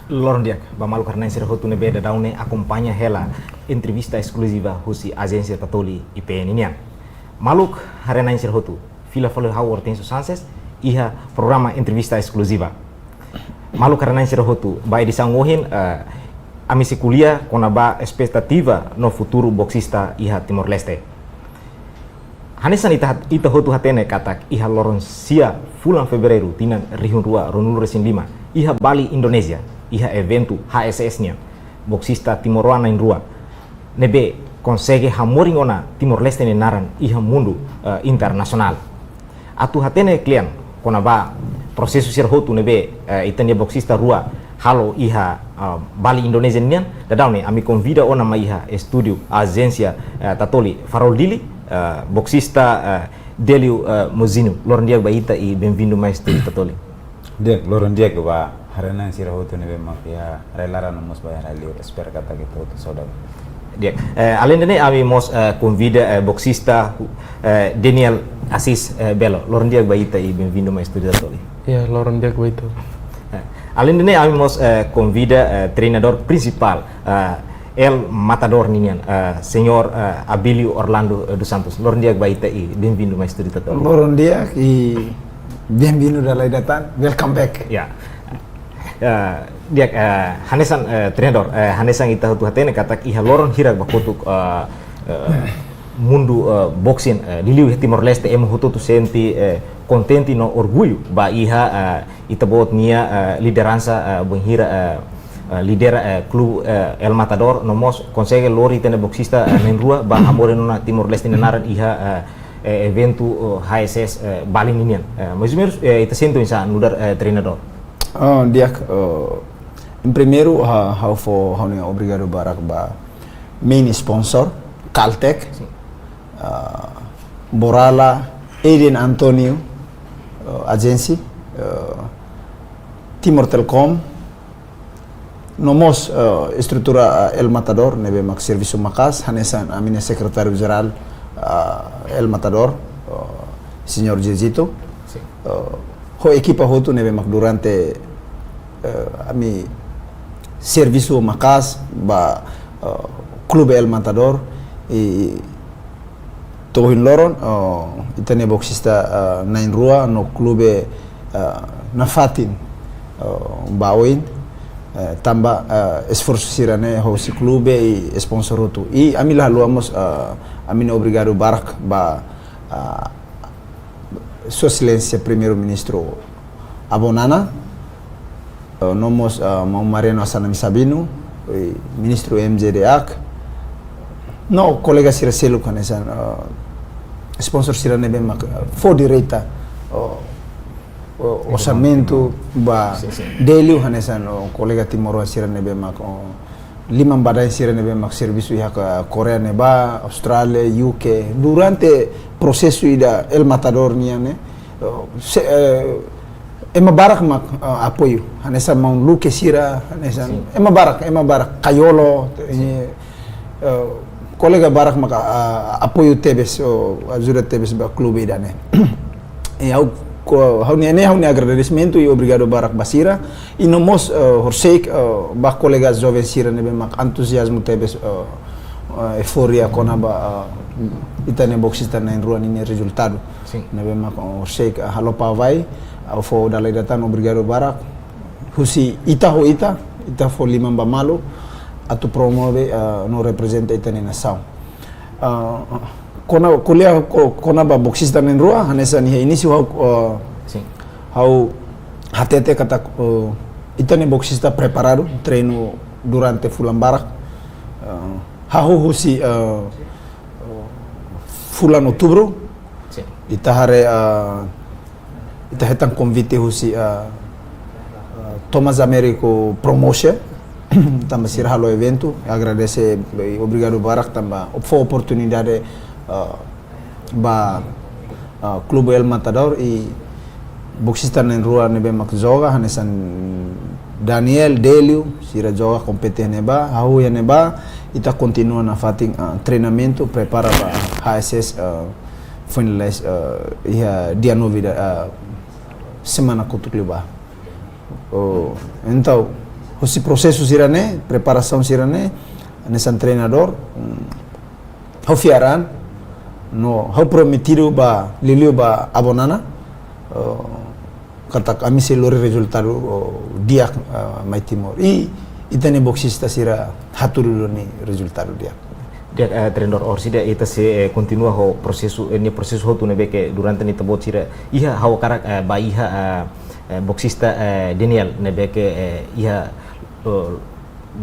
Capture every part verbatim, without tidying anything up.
Loron di'ak ba maluk haree-na'in sira hotu ne'ebé daudaun ne'e akompaña hela entrevista eskluziva husi Ajénsia Tatoli I P N nian. Maluk haree-na'in sira hotu, fila fali ho ha'u Hortensio Sanches iha programa entrevista eskluziva. Maluk haree-na'in sira hotu, ba edisaun ohin, eh, ami sei ko'alia kona-ba espetativa no futuru boksista iha Timor-Leste. Hanesan ita, ita hotu hatene katak iha loron sia fulan Fevereiru tinan rihun rua ruanulu-resin-lima, iha Bali, Indonézia, iha eventu H S S nian, boksista timoroan na'in-rua ne'ebé konsege hamorin ona Timor-Leste nia naran iha mundu, eh, internasionál. Atu hatene kle'an kona-ba prosesu sira hotu ne'ebé, eh, ita-nia boksista rua halo iha, eh, Bali, Indonézia nian, daudaun ne'e ami konvida ona mai iha estúdiu Ajénsia, eh, Tatoli Farol Dili, eh, boksista, eh, Délio, eh, Mozinho. Loron di'ak ba ita i benvindu mai estúdiu Tatoli. Di'ak, loron di'ak ba haree-na'in sira hotu ne'ebé mak iha rai-laran no mós ba iha rai-liur. Espera katak ita hotu saudavel. Di'ak. Eh, alende ne'e ami mós, eh, konvida, eh, boksista, eh, Daniel Assis, eh, Belo. Loron di'ak ba ita i benvindu mai estúdiu Tatoli. Ya, loron di'ak ba ita. Eh, alende ne'e ami mós, eh, konvida, eh, treinadór prinsipál, eh, El Matador ninian, eh, señór, eh, Abílio Orlando, eh, dos Santos. Loron di'ak ba ita i benvindu mai estúdiu Tatoli. Loron di'ak i benvindu dala ida tan. Welcome back. Ya. Eh, di'ak, eh, hanesan, eh, treinadór, eh, hanesan ita hotu hatene katak iha loron hirak ba kotuk, eh, eh, mundu, eh, boxing, eh, liuliu iha Timor-Leste, ema hotu-hotu sente, eh, kontente no orgullu ba iha, eh, ita-boot nia, eh, lideransa, eh, bainhira, eh, eh, lidera, eh, klube, eh, El Matador, no mós konsege lori ita-nia boksista, eh, na'in-rua ba hamorin ona Timor-Leste nia naran iha, eh, eh, eventu, eh, H S S, eh, Bali ninian. Eh, mais ou menus, eh, ita sente oinsá nu'udar, eh, treinadór? Oh, di'ak, eh, en primeiru, ha, ha'u fó ha'u-nia obrigadu barak ba main sponsor, Caltech, Sin. ah, Borala, Eden Antonio, eh, Agency, eh, Timor Telecom, no mós, eh, estrutura, eh, El Matador, ne'ebé mak servisu maka'as, hanesan ami-nia sekretáriu jerál, eh, El Matador, eh, señór Jezito. Sin. Eh, ho ekipa hotu ne'ebé mak durante, eh, ami servisu maka'as ba, eh, klube El Matador, i to'o ohin loron, oh, ita-nia boksista, ah, na'in-rua no klube, ah, nafatin, oh, ba oin, eh, tanba, ah, esforsu sira-ne'e hosi klube i sponsor hotu. I ami la haluha mós, ah, ami-nia obrigadu barak ba, ah, Sua Exelénsia Primeiru-Ministru Avó Nana, eh, no mós, eh, Maun Mariano Assanami Sabino, eh, Ministru M J D ak, no kolega sira seluk hanesan, eh, sponsor sira ne'ebé mak, eh, fó direta, eh, eh, orsamentu ba Sin, sin. Délio hanesan, eh, kolega timoroan sira ne'ebé mak, eh, liman-badain sira ne'ebé mak servisu iha ka Koreia ne'ebá, Austrália, U K. Durante prosesu ida El Matador nian ne'e, eh, se, eh, ema barak mak, eh, apoiu. Hanesan maun Luque sira, hanesan Sin. ema barak, ema barak, Caiolo, Sin. eh, eh, kolega barak mak, ah, apoiu tebes, oh, ajuda tebes ba klube ida-ne'e. I ha'u ko-, ha'u-nia, ne'e ha'u-nia agradesimentu i obrigadu barak ba sira. I no mós, eh, horiseik, eh, ba kolega joven sira ne'ebé mak entuziazmu tebes, eh, eh, euforia kona-ba, eh, ita-nia boksista na'in-rua ninia rezultadu. Sin. Ne'ebé mak, eh, horiseik, eh, halo pavai, eh, fó dala ida tan obrigadu barak. Husi ita ho ita, ita fó liman ba malu, atu promove, eh, no reprezenta ita-nia nasaun. Ah, kona, ko'alia ko-, kona-ba boksista na'in-rua, hanesan iha inísiu ha'u, ah, Sin. ha'u hatete katak, ah, ita-nia boksista preparadu, treinu durante fulan barak. Ah, hahú husi, ah, fulan Outubru, Sin. ita haree, ah, ita hetan konvite husi, ah, ah, Thomas Américo Promotion, tanba sira halo eventu, agradese, eh, obrigadu barak tanba fó oportunidade, ah, ba, ah, Klube El Matador i boksista na'in-rua ne'ebé mak joga, hanesan Daniel, Délio, sira joga kompete ne'ebá, hahú iha ne'ebá, ita kontinua nafatin, ah, treinamentu, prepara ba H S S, ah, finalize, eh, iha dia nove da, eh, semana kotuk liubá. Oh, entaun, Husi prosesu sira-ne'e, preparasaun sira-ne'e, hanesan treinadór, mm, ha'u fiar an, no ha'u prometidu ba liuliu ba Avó Nana, eh, katak ami sei lori rezultadu, oh, di'ak, eh, mai Timor. I ita-nia boksista sira hatudu duni rezultadu di'ak. Di'ak, eh, treinadór, orsida ita sei, eh, kontinua ho prosesu, eh, nia prosesu hotu ne'ebé ke durante ne'e ita-boot sira iha, ha'u hakarak, eh, ba iha, eh, eh, boksista, eh, Daniel ne'ebé ke, eh, iha, eh,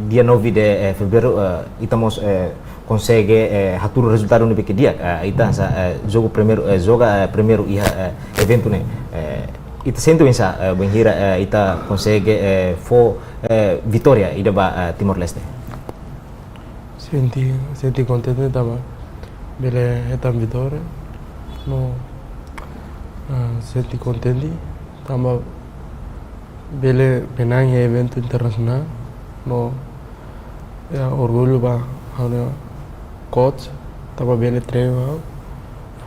dia nove de, eh, fevereiru, eh, ita mós, eh, konsege, eh, hatudu rezultadu ne'ebé ke di'ak, eh, ita hanesan, eh, jogu primeiru, eh, joga, eh, primeiru iha, eh, eventu ne'e. Eh, ita sente oinsá, eh, bainhira, eh, ita konsege, eh, fó, eh, vitória ida ba, eh, Timor-Leste? Sente, sente kontente tanba bele hetan vitória. No, ah, sente kontente tanba bele menang iha eventu internasionál. No, ya, orgullu ba ha'u-nia coach tanba bele treinu ha'u,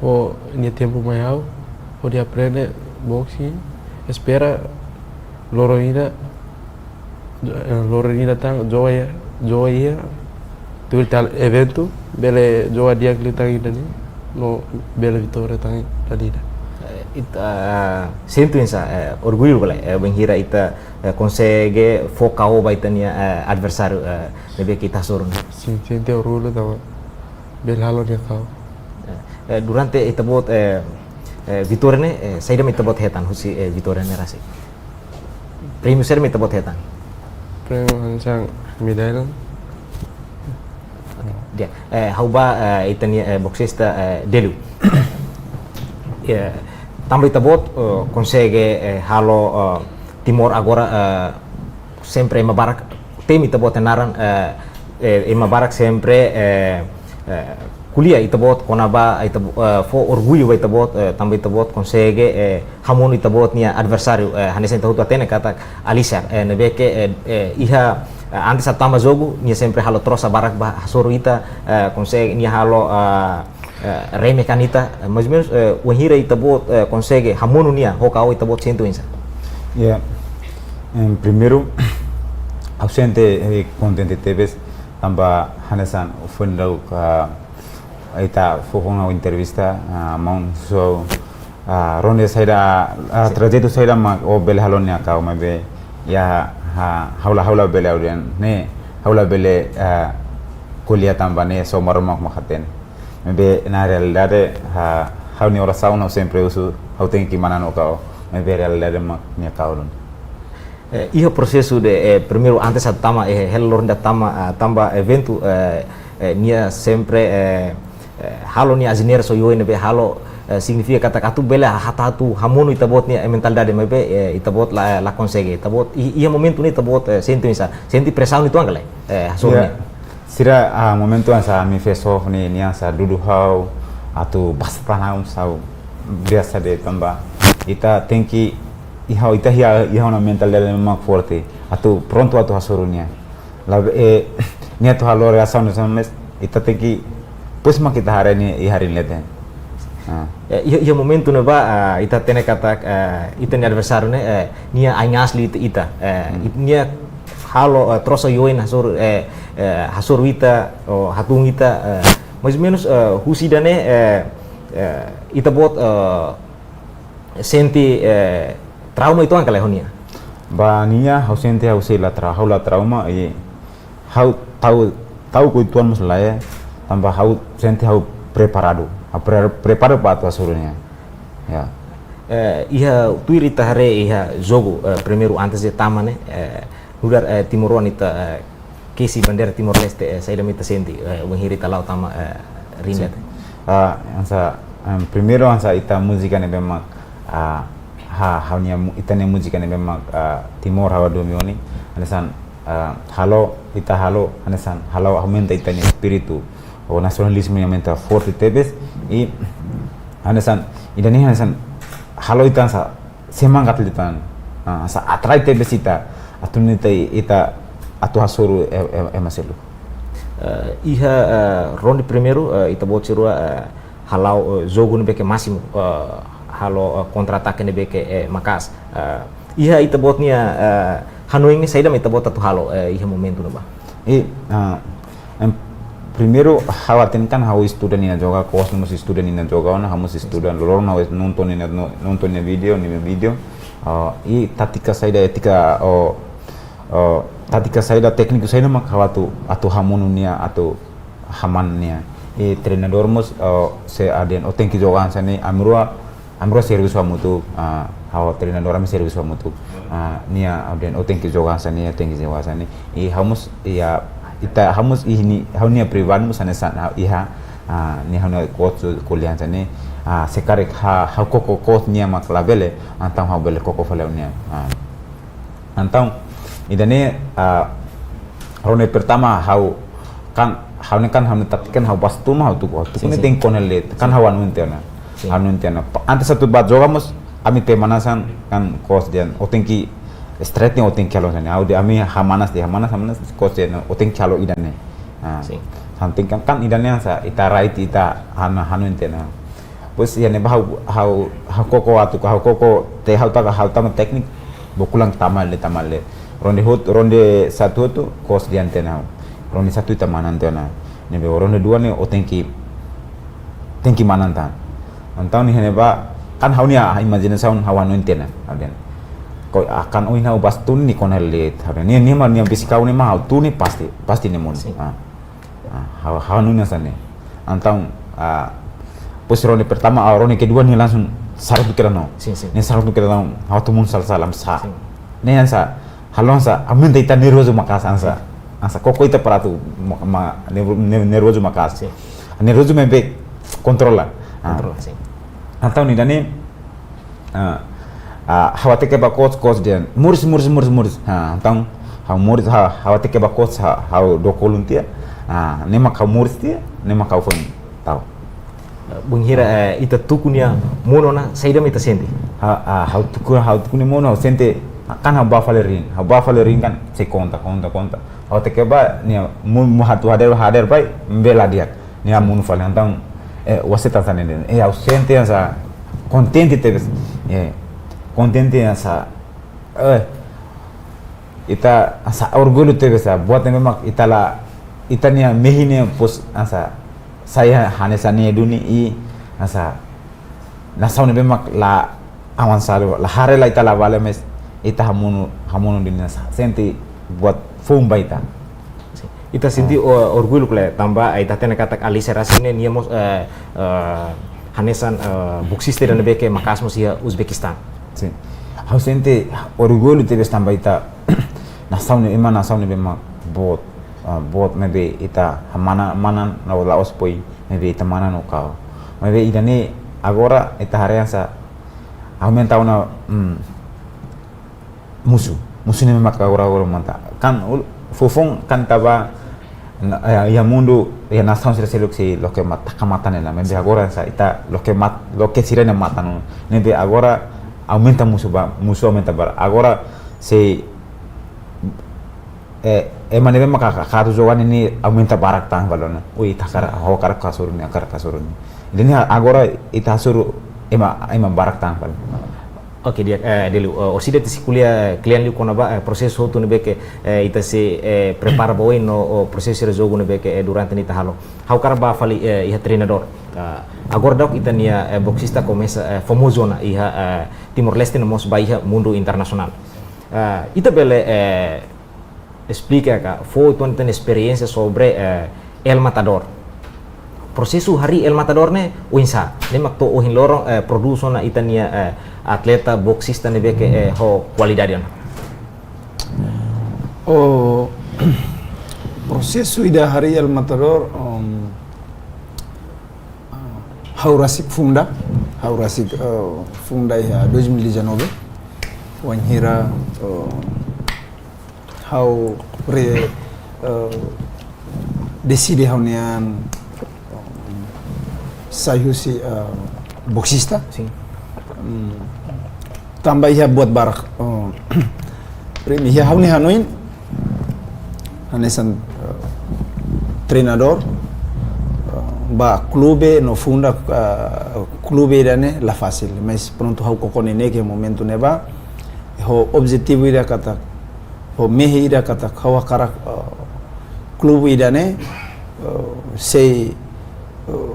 fó nia tempu mai ha'u hodi aprende boxing. Espera loron ida, eh, loron ida tan, joga iha, joga iha tuir tal eventu, bele joga di'ak liután ida-ne'e, no bele vitória tan ida-ne'e. Eh, ita, ah, sente oinsá, eh, orgullu ka lae, eh, bainhira ita, eh, konsege fó K O ba ita-nia, eh, adversáriu, eh, ne'ebé ke ita hasoru ne'e? Sin, sente orgullu tanba bele halo nia K O. Eh, eh, durante ita-boot, eh, eh, vitória ne'e, eh, saida mak ita-boot hetan husi, eh, vitória ne'e rasik? Prémiu saida mak ita-boot hetan? Prémiu hanesan medalla. Oke. Di'ak, eh, ha'u ba, eh, ita-nia, eh, boksista, eh, Delio. Ya, tanba ita-boot, eh, konsege, eh, halo, eh, Timor agora, eh, sempre ema barak temi ita-boot nia naran, eh, eh, ema barak sempre, eh, eh, ko'alia ita-boot kona-ba ita, eh, fó orgullu ba ita-boot, eh, tanba ita-boot konsege, eh, hamonu ita-boot nia adversáriu, eh, hanesan ita hotu hatene katak Alisher, eh, ne'ebé ke, eh, eh, iha, eh, antes atu tama jogu, nia sempre halo trosa barak ba hasoru ita, eh, konsege nia halo, eh, eh, reme kan ita, eh, mais ou menus, eh, wainhira ita-boot, eh, konsege hamonu nia ho K O, ita-boot sente oinsá? Ya, em, primeiru, ha'u sente, eh, kontente tebes, tanba hanesan foin daudauk ita fó ona entrevista, ah, maun só, ah, ronde saida, ah, trajetu saida mak ó bele halo nia K O, maibé ya, ha, ha'u la, ha'u la bele halo dehan ne'e, ha'u la bele, ah, ko'alia tanba ne'e só Maromak mak hatene. Maibé na realidade, ha, ha'u-nia orasaun ha'u sempre husu, ha'u tenke manán K O, maibé realidade mak nia K O duni. Eh, iha prosesu de, eh, primeiru antes atu tama, eh, hela loron ida tama, ah, tama eventu, eh, eh, nia sempre, eh, eh, halo nia azeneira só oioin ne'ebé halo, eh, signifika katak atu bele ha-, atu, atu hamonu ita-boot nia mentalidade maibé, eh, ita-boot la, la konsege. Ita-boot, i-, iha momentu ne'e ita-boot, eh, sente oinsá, sente presaun uitoan ka lae, eh, hasoru nia? Sira, ah, momentu hanesan ami face off ne'e, nia hanesan dudu ha'u, atu basa tan ha'u, sa'e biasa de'it tanba ita tenke, iha, ita iha, iha ona mentalidade mak forte, atu prontu atu hasoru nia. La, eh, nia atu halo reasaun hanesan ne'e, ita tenke, depois mak ita haree nia iha ringleten. Ah. Eh, iha, iha momentu ne'ebá, ah, ita hatene katak, ah, ita-nia adversáriu ne'e, eh, nia ain-aas liu ita, eh, hmm, it-, nia halo, eh, trosa oioin hasoru, eh, eh, hasoru ita, ou hatún ita, eh, mais ou menus, eh, husi ida-ne'e, eh, eh, ita-boot, eh, sente, eh, trauma uitoan ka lae ho nia? Ba nia, ha'u sente ha'u sei la tra-, ha'u la trauma, i ha'u ta'uk, ta'uk uitoan mós lae, tanba ha'u sente ha'u preparadu. Ha'u pre-, preparadu ba atu hasoru nia. Ya. Eh, iha tuir ita haree iha jogu, eh, primeiru antes de tama ne'e, eh, nu'udar, eh, timoroan ita, eh, kesi bandeira Timor-Leste, eh, saida mak ita sente, eh, wainhira ita la'o tama, eh, ringleten? Sin. Ah, hanesan, em, primeiru hanesan ita múzika ne'ebé mak, ah, ha, ha'u-nia mu-, ita-nia múzika ne'ebé mak, ah, Timor ha'u hadomi ona, hanesan, ah, halo, ita halo, hanesan, halo aumenta ita-nia espíritu, ou nasionalizmu ne'e aumenta forte tebes, i hanesan, ida-ne'e hanesan, halo ita hanesan, semangat liután. Ah, hanesan atrai tebes ita, atu nune'e ita, ita atu hasoru e-, e-, ema seluk. Eh, iha, eh, ronde primeiru, eh, ita-boot sira rua, eh, hala'o, eh, jogu ne'ebé ke másimu, eh, halo, eh, kontra-atake ne'ebé ke, eh, maka'as. Eh, iha ita-boot nia, eh, hanoin ne'e saida mak ita-boot atu halo, eh, iha momentu ne'ebá? I, ah, em, primeiru, ha'u hatene katak ha'u estuda nia joga, coach mós estuda nia joga, ona ha'u mós estuda, loron ha'u nonton nia, no-, nonton nia vídeo, nia vídeo. Ah, i tátika saida, étika, oh, oh, tátika saida, tékniku saida mak ha'u atu, atu hamonu nia, atu haman nia. I treinadór mós, oh, se aden, ó tenke joga hanesan ne'e, ami rua, ami rua servisu hamutuk, ah, ha'u treinadór ami servisu hamutuk. Ah, nia aden, ó tenke joga hanesan ne'e, tenke joga hanesan ne'e. I ha'u mós, iha, ita, ha'u mós iha ni, ha'u-nia pribadi mós hanesan, ah, iha, ah, nia ha'u-nia coach ko'alia hanesan ne'e. Ah, se karik ha, ha'u koko coach nia mak labele, entaun ha'u bele koko fali nia. Ah. Entaun, ida-ne'e, ah, ronde pertama ha'u kan, ha'u ne'e kan, ha'u ne'e tátika kan ha'u bas tuma ha'u tuku, ha'u tuku Sin, ne'e sin. tenke kona de'it, kan Sin. ha'u hanoin tiha ona. Sin. Ha'u hanoin tiha ona. Pa-, antes atu bá joga mós, ami pemanasan kan coach dehan, ó tenke stretching, ó tenke halo hanesan ne'e. Ha'u dehan ami hamanas de'it, hamanas, hamanas, coach dehan, ó tenke halo ida-ne'e. Ah, Sin. Something kan, kan ida-ne'e hanesan, ita right, ita hana, hanoin tiha ona. Depois iha ne'ebá ha'u, ha'u, ha'u koko atu, ha'u koko tiha, ha'u taka, ha'u tama tékniku, bokula tama de'it, tama de'it. Ronde hotu, ronde satu hotu, coach dehan tiha ona. Ronde satu ita manan tiha ona. Ne'ebé ronde dua ne'e ó tenke, tenke manan tan. Entaun iha ne'ebá, kan ha'u-nia imajinasaun ha'u hanoin tiha ona, ha'u dehan. Ko akan ohin ha'u bas tun ne'e kona de'it, ha'u dehan. Nia, nia mak, nia besik ha'u ne'e mak ha'u tun ne'e pasti, pasti nia monu. Sin. Ah. Ah, ha'u, ha'u hanoin hanesan ne'e. Entaun, ah, depois ronde pertama, ah, ronde kedua nia langsung saruk tu kira no. Sin, sin. Nia saruk tu kira no, ha'u atu monu sala-sala, hanesan. Sin. Ne'e hanesan, halo hanesan, aumenta ita nervozu maka'as hanesan. Sin. Hanesan, koko ita para atu, ma, ma, nervo-, ner-, nervozu maka'as. Sin. Nervozu maibé kontrola. Ah. Kontrola, sin. Entaun ida-ne'e, Ah, ah, ha'u hateke ba coach, coach dehan, "Moris, moris, moris, moris." Ah, entaun, ha'u moris, ha'u, ha'u hateke ba coach, ha'u, ha'u dokolun tiha. Ah, ne'e mak ha'u moris tiha, ne'e mak ha'u foin tau. Bainhira, eh, ita tuku nia monu ona, saida mak ita sente? Ha, ah, ha'u tuku, ha'u tuku nia monu, ha'u sente, kan ha'u bá fali ring, ha'u bá fali ring kan, sei konta, konta, konta. Ha'u hateke ba, nia, mu, mu atu hadeer, hadeer bá, bele di'ak. Nia monu fali, entaun, eh, wasit hanesan ne'e dehan. Eh, ha'u sente hanesan kontente tebes. Eh, kontente hanesan, eh, ita hanesan orgullu tebes, ah, buat ne'ebé mak ita la, ita-nia mehi ne'e depois hanesan sai hanesan ne'e duni i hanesan nasaun ne'ebé mak la avansadu, la haree la ita la vale mais ita hamonu, hamonu duni hanesan sente buat foun ba ita. Sin. Ita sente, ah, o-, orgullu kle tanba, eh, ita hatene katak Alisher Asim ne'e nia mós, eh, eh, hanesan, eh, boksista ida ne'ebé ke maka'as mós iha Uzbekistan. Sin. Ha'u sente orgullu tebes tanba ita nasaun ne'e, ema nasaun ne'ebé mak boot, ah, boot maibé ita hamana, manan no la'ós foin, maibé ita manan no kau. Maibé ida-ne'e agora ita haree hanesan aumenta ona, mm, musu. Musu ne'e mak agora, agora aumenta. Kan ul-, foufoun kan tava na, eh, iha mundu, iha nasaun sira seluk sei loke mat-, taka matan ne'e la. Maibé agora hanesan ita loke mat-, loke sira-nia matan. Ne'ebé agora aumenta musu ba, musu aumenta barak. Agora sei eh, ema ne'ebé maka ka-, ka atu joga ne'e aumenta barak tan fali ona. Ui, ita hakarak, ha'u hakarak hasoru nia, hakarak hasoru nia. Ida-ne'e agora ita hasoru ema, ema barak tan fali. Oke, di'ak, eh, Delio, eh, orsida ita sei ko'alia, eh, kle'an liu kona-ba, eh, prosesu hotu ne'ebé ke, eh, ita sei, eh, prepara ba oin no, o prosesu sira jogu ne'ebé ke, eh, durante ne'e ita halo. Ha'u hakarak bá fali, eh, iha treinadór. Ah, agora daudauk ita-nia, eh, boksista komesa, eh, famozu ona iha, eh, Timor-Leste no mós ba iha mundu internasionál. Ah, ita bele, eh, esplika ka fó uitoan ita-nia esperiénsia sobre, eh, El Matador. Prosesu harii El Matador ne'e oinsá? Ne'e mak to'o ohin loron, eh, prodús ona ita-nia, eh, atleta boksista ne'ebé ke, eh, ho kualidade ona. O prosesu ida harii El Matador, um, ha'u rasik funda, ha'u rasik, eh, funda iha dois mil e dezanove. Wainhira, eh, ha'u re-, eh, deside ha'u-nian, eh, sai husi, eh, boksista. Sin. Hmm. Tanba iha buat barak. Eh, primi, iha ha'u-nia hanoin, hanesan, eh, treinadór, eh, ba klube no funda, eh, klube ida-ne'e la fasil. Mas prontu ha'u koko neineik iha momentu ne'ebá, ho objetivu ida katak Ho mehi ida katak ha'u hakarak, eh, klube ida-ne'e, eh, sei, eh,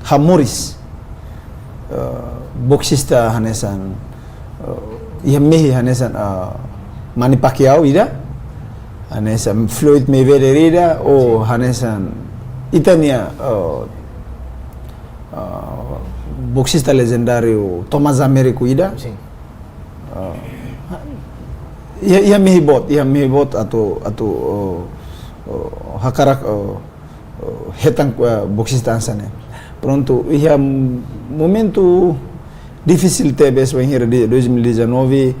hamoris, eh, boksista hanesan, eh, iha mehi hanesan, eh, Manny Pacquiao ida, hanesan Floyd Mayweather ida, ou hanesan ita-nia, eh, eh, boksista lejendáriu Thomas Americo ida. Sin. Ah, iha, iha mehi boot, iha mehi boot atu, atu, oh, oh, hakarak, oh, oh, hetan, eh, boksista hanesan ne'e. Prontu, iha momentu difisil tebes bainhira dois mil e dezanove,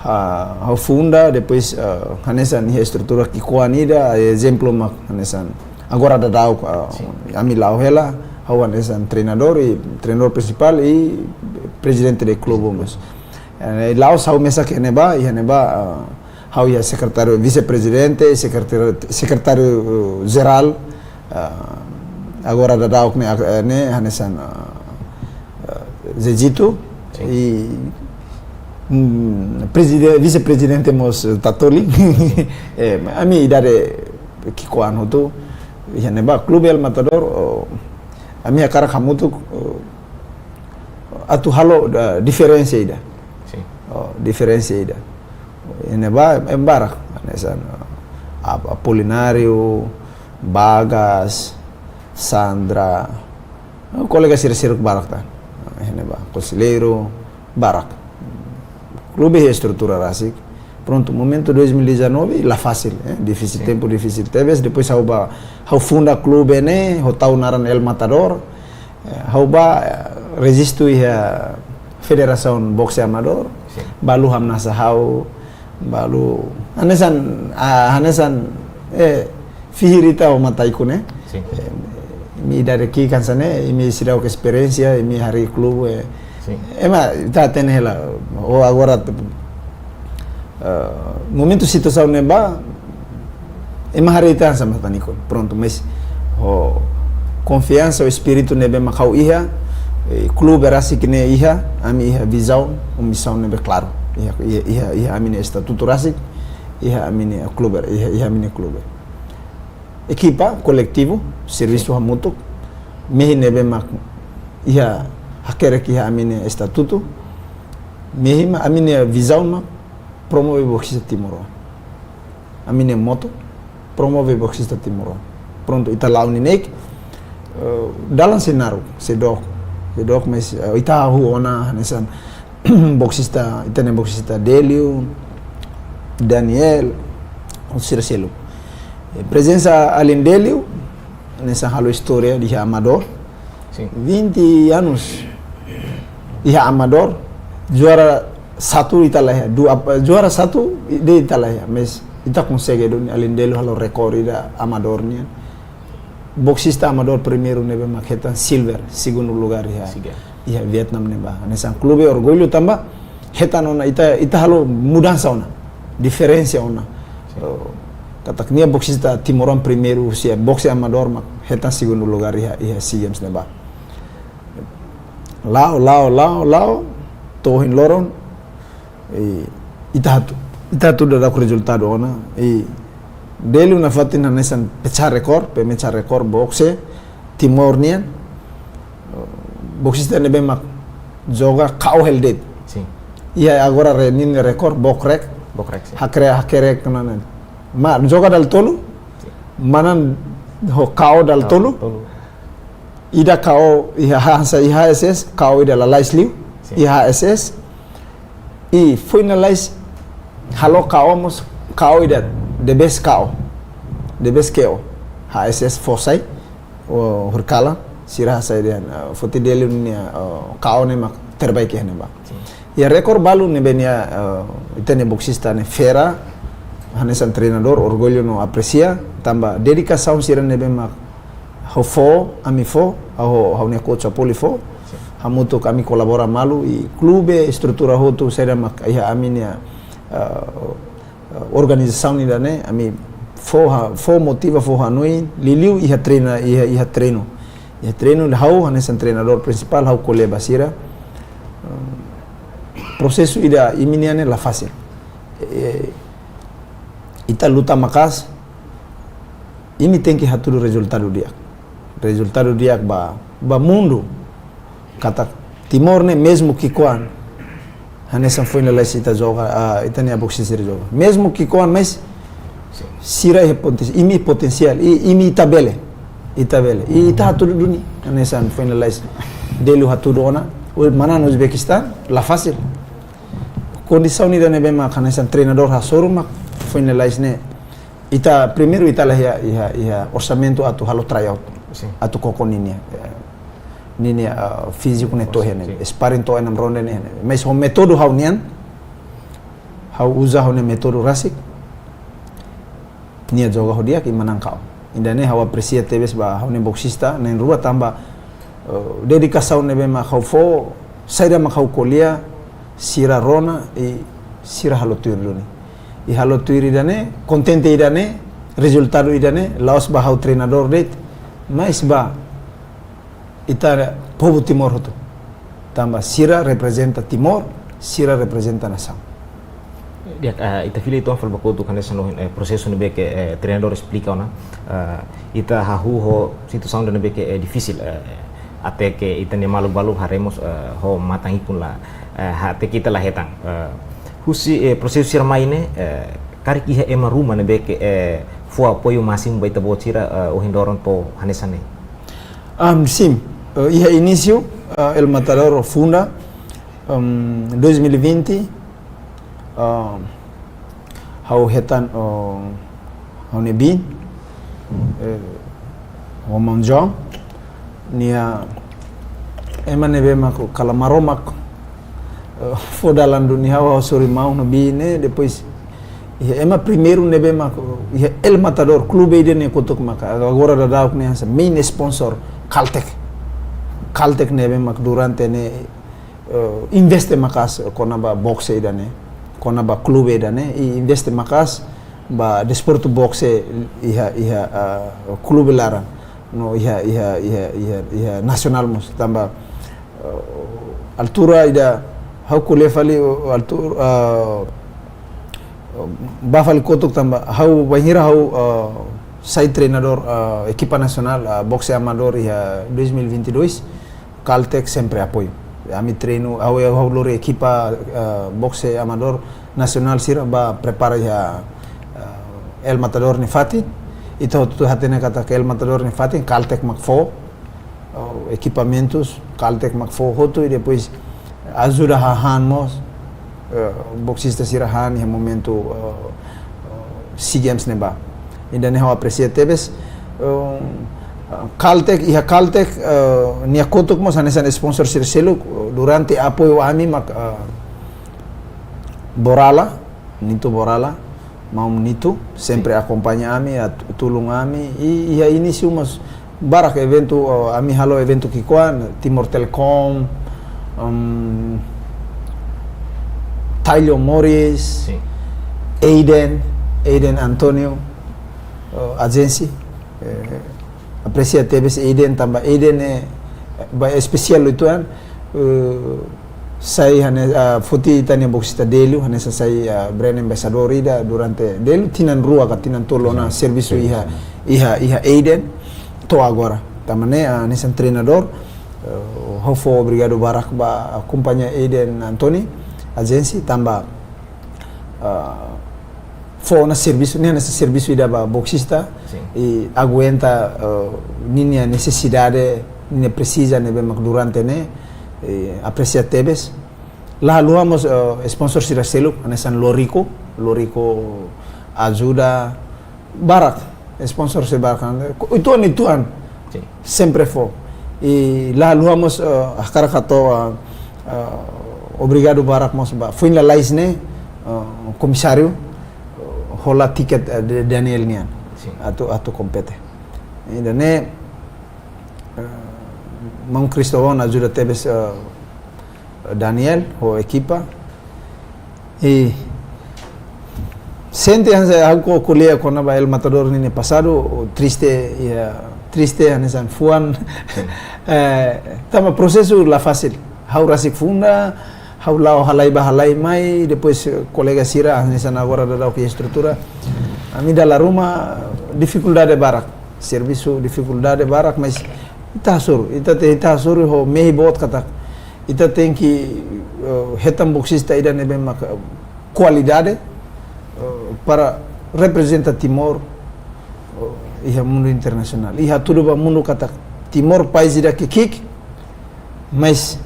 ah, ha'u funda, depois, ah, hanesan iha estrutura ki'ikoan ida, ezemplu mak hanesan agora daudaun, ah, sin, ami la'o hela, ha'u hanesan treinadór, i treinadór prinsipál i prezidente de klube mós. Eh, la'ós ha'u mesak iha ne'ebá, iha ne'ebá, ah, ha'u iha sekretáriu, vise-prezidente, sekretáriu, sekretáriu, eh, jerál, ah, agora daudaun ne'e, eh, ne'e hanesan, ah, ah, Zezito, sin, i, mm, prezide-, vise-prezidente mós, eh, Tatoli. Eh, ami idade ki'ikoan hotu, iha ne'ebá, Klube El Matador, oh, ami hakarak hamutuk, oh, atu halo, ah, diferensa ida. Sin. Oh, diferensa ida. Iha ne'ebá, ema barak, hanesan, ah, Ap-, Apolinário, Bagas, Sandra, ah, kolega sira-sira barak tan. Ah, iha ne'ebá, konselleiru, barak. Klube iha estrutura rasik. Prontu, momentu dois mil e dezanove, la fasil, eh, difisil, sin, tempu difisil tebes. Depois ha'u bá, ha'u funda klube ne'e, ha'u tau naran El Matador. Eh, ha'u bá, eh, rejistu iha Federasaun Boxe Amadór. Sin. Balu hamnasa ha'u, balu hanesan, ah, hanesan, eh, fihir ita ho matan ikun ne'e. Sin. Eh, imi idade ki'ik hanesan ne'e, imi seidauk esperiénsia, imi harii klube, eh. Sin. Ema, ita hatene hela, ou agora, eh, momentu situasaun ne'ebá, ema harii ita hanesan matan ikun. Prontu, mas ho konfiansa, ho espíritu ne'ebé mak ha'u iha, eh, klube rasik ne'e iha, ami iha vizaun, ho misaun ne'ebé klaru. Iha, iha, iha, iha ami-nia estatutu rasik, iha ami-nia klube, iha, iha ami-nia klube. Ekipa, koletivu, servisu, sin, hamutuk, mehi ne'ebé mak iha hakerek iha ami-nia estatutu, mehi mak ami-nia vizaun mak promove boksista timoroan. Ami-nia moto, promove boksista timoroan. Prontu, ita la'o neineik, eh, dalan sei naruk, sei dook, sei dook, mas, eh, ita hahú ona, hanesan, boksista, ita-nia boksista Delio, Daniel, sira seluk. Eh, prezensa alin Delio, hanesan halo istória iha Amadór. Sin. Vinte anos iha Amadór, juara satu ita la iha, du-, ap-, juara satu de'it ita la iha, mas ita konsege duni, alin Delio halo rekorde iha Amadór nian. Boksista Amadór primeiru ne'ebé mak hetan silver, segundu lugár iha, sin, iha Vietnam ne'ebá. Hanesan klube orgullu tanba hetan ona, ita, ita halo mudansa ona, diferensa ona. Sin. Oh, katak nia boksista timoroan primeiru husi bokse Amadór mak hetan segundu lugár iha, iha SEA Games ne'ebá. La'o, la'o, la'o, la'o, to'o ohin loron, i ita atu, ita atu daudauk rezultadu ona, i Delio nafatin hanesan pecah rekorde, pemecah rekorde bokse Timor nian, boksista ne'ebé mak joga K O hela de'it. Sin. Iha agora re-, ninia rekorde, book rek. Book rek, sin. Hakerek, hakerek, nana. Mak joga dala tolu, sin, manán ho K O dala tolu. Tolu. Ida K O iha ha-, hanesan iha H S S, K O ida lalais liu, sin, iha H S S. I finalize halo K O mós, K O ida the best K O. The best K O. H S S fó sai, o, horikalan, sira hasai dehan, eh, foti Delio nia, eh, K O ne'e mak terbaik iha ne'ebá. Sin. Iha rekorde balu ne'ebé nia, eh, ita-nia boksista ne'e fera, hanesan treinadór, orgullu no apresia, tanba dedikasaun sira ne'ebé mak ha'u fó, ami fó, ha'u, ha'u-nia coach Apoli fó, sin, hamutuk ami kolabora malu, i klube, estrutura hotu, saida mak iha ami-nia, eh, eh, organizasaun ida-ne'e, ami fó ha-, fó motiva, fó hanoin, liuliu iha treina, iha, iha treinu. Iha treinu, ha'u hanesan treinadór prinsipál, ha'u ko'alia ba sira. Eh, prosesu ida imi-nian ne'e la fasil. Eh, Ita luta maka'as, imi tenke hatudu rezultadu di'ak. Rezultadu di'ak ba, ba mundu. Katak Timor ne'e mezmu ki'ikoan, hanesan foin lalais ita joga, ah, ita-nia boksista sira joga. Mezmu ki'ikoan, mas sira iha poten-, imi potensiál, i, imi ita bele. Ita bele. I ita hatudu duni, hanesan foin lalais Delio hatudu ona, o mana no Uzbekistan, la fasil. Kondisaun ida ne'ebé mak hanesan treinadór hasoru mak foin lalais ne'e. Ita, primeiru ita la iha, iha, iha orsamentu atu halo tryout. Sin. Atu koko ninia, eh, ninia, ah, fíziku ne'e to'o iha ne'e. Sin. Sparring to'o enam ronde ne'e. Mas ho métodu ha'u-nian, ha'u uza ha'u-nia métodu rasik, nia joga ho di'ak i manán ka'u. Ida ne'e ha'u apresia tebes ba ha'u-nia boksista na'in-rua tanba, eh, dedikasaun ne'ebé mak ha'u fó, saida mak ha'u ko'alia, sira rona i sira halo tuir duni. I halo tuir ida ne'e, kontente ida ne'e, rezultadu ida ne'e, la'ós ba ha'u treinadór de'it, mas ba ita povu Timor hotu. Tanba sira reprezenta Timor, sira reprezenta nasaun. Di'ak, eh, ita fila uitoan fali ba kotuk hanesan ohin, eh, prosesu ne'ebé ke, eh, treinadór esplika ona. Eh, ita hahú ho situasaun ida ne'ebé ke, eh, difisil, eh, até ke ita-nia maluk balu haree mós, eh, ho matan ikun la, eh, até ke ita la hetan. Eh, husi, eh, prosesu sira mai ne'e, eh, karik iha ema ruma ne'ebé ke, eh, fó apoiu másimu ba ita-boot sira, eh, ohin loron to'o hanesan ne'e? Am, sin. Eh, iha inísiu, eh, El Matador funda, em, dois mil e vinte, em, ha'u hetan, em, ha'u-nia biin, eh, Roman John, nia ema ne'ebé mak kala Maromak, eh, fó dalan duni ha'u, ha'u hasoru maun no biin ne'e, depois, iha ema primeiru ne'ebé mak, iha El Matador, klube ida ne'e kotuk mak, agora daudauk ne'e hanesan main sponsor, Caltech. Caltech ne'ebé mak durante ne'e, eh, investe maka'as kona-ba bokse ida ne'e, kona-ba klube ida ne'e, i investe maka'as ba desportu bokse iha, iha, ah, klube laran, no iha, iha, iha, iha, iha nasionál mós, tanba, eh, altura ida ha'u ko'alia fali, eh, altur-, eh, ba fali kotuk tanba ha'u bainhira ha'u, eh, sai treinadór, eh, ekipa nasionál, eh, bokse amadór iha dois mil e vinte e dois, Caltech sempre apoiu. Ami treinu, ha'u, ha'u lori ekipa, eh, bokse amadór nasionál sira ba prepara iha, eh, El Matador nia fatin. Ita hotu hatene katak El Matador nia fatin, Caltech mak fó, eh, ekipamentus, Caltech mak fó hotu, i depois ajuda hahán mós, eh, boksista sira han iha momentu, eh, eh, SEA Games ne'ebá. Ida ne'e ha'u apresia tebes, eh, Caltech, iha Caltech, eh, nia kotuk mós hanesan sponsor sira seluk, eh, durante apoiu ami mak, eh, Borala, Nito Borala, maun Nito, sempre akompaña ami, atu-, tulun ami, i, iha inísiu mós barak eventu, oh, ami halo eventu ki'ikoan, Timor Telecom, em, Tailio Morris, Sin. Aiden, Aiden Antonio, oh, agency, eh, apresia tebes Aiden tanba Aiden ne'e ba espesiál uitoan, eh, sai hane, ah, foti ita-nia boksista Delio, hanesan sai, ah, brand ambassador ida durante Delio tinan rua ka tinan tolu ona servisu iha, iha, iha Aiden to'o agora. Tanba ne'e, ah, hanesan treinadór, eh, ha'u fó obrigadu barak ba akompaña Aiden Anthony, agency, tanba, ah, fó ona servisu, ne'e hanesan servisu ida ba boksista, Sin. i aguenta, eh, ninia nesesidade, ninia presiza ne'ebé mak durante ne'e, eh, apresia tebes. La haluha mós, eh, sponsor sira seluk, hanesan Lorico, Lorico ajuda barak, sponsor sira barak, uitoan, uitoan, Sin. sempre fó. I la haluha mós, eh, hakarak hato'o, eh, eh, obrigadu barak mós ba foin lalais ne'e, eh, komisáriu, eh, hola tiket, eh, Da-, Daniel nian. Sin. Atu, atu kompete. Ida ne'e, eh, maun Cristóvão ajuda tebes, eh, Daniel ho ekipa. I sente hanesan ha'u ko'alia kona-ba El Matador ninia pasadu, triste, ya, triste hanesan fuan. Eh, tanba prosesu la fasil. Ha'u rasik funda, ha'u la'o halai bá halai mai, depois, eh, kolega sira, hanesan agora daudauk iha estrutura. Ami dala ruma difikuldade barak, servisu difikuldade barak, mas ita hasoru, ita te, ita hasoru ho mehi boot katak ita tenke, eh, hetan boksista ida ne'ebé mak, eh, kualidade, eh, para reprezenta Timor, eh, iha mundu internasionál. I hatudu ba mundu katak Timor país ida ki'ik, mas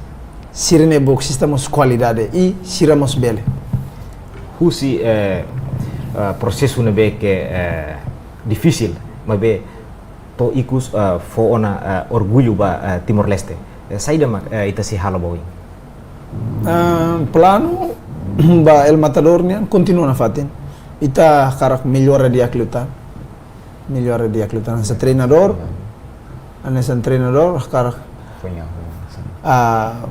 sira-nia boksista mós kualidade i sira mós bele. Husi, eh, eh, prosesu ne'ebé ke, eh, difisil, maibé to'o ikus, eh, fó ona, eh, orgullu ba, eh, Timor-Leste. Eh, saida mak, eh, ita sei halo ba oin? Ah, planu ba El Matador nian kontinua nafatin. Ita hakarak mellora di'ak liután. Mellora di'ak liután. Hanesan treinadór, hanesan treinadór, hakarak, foin hahú, sin, ah,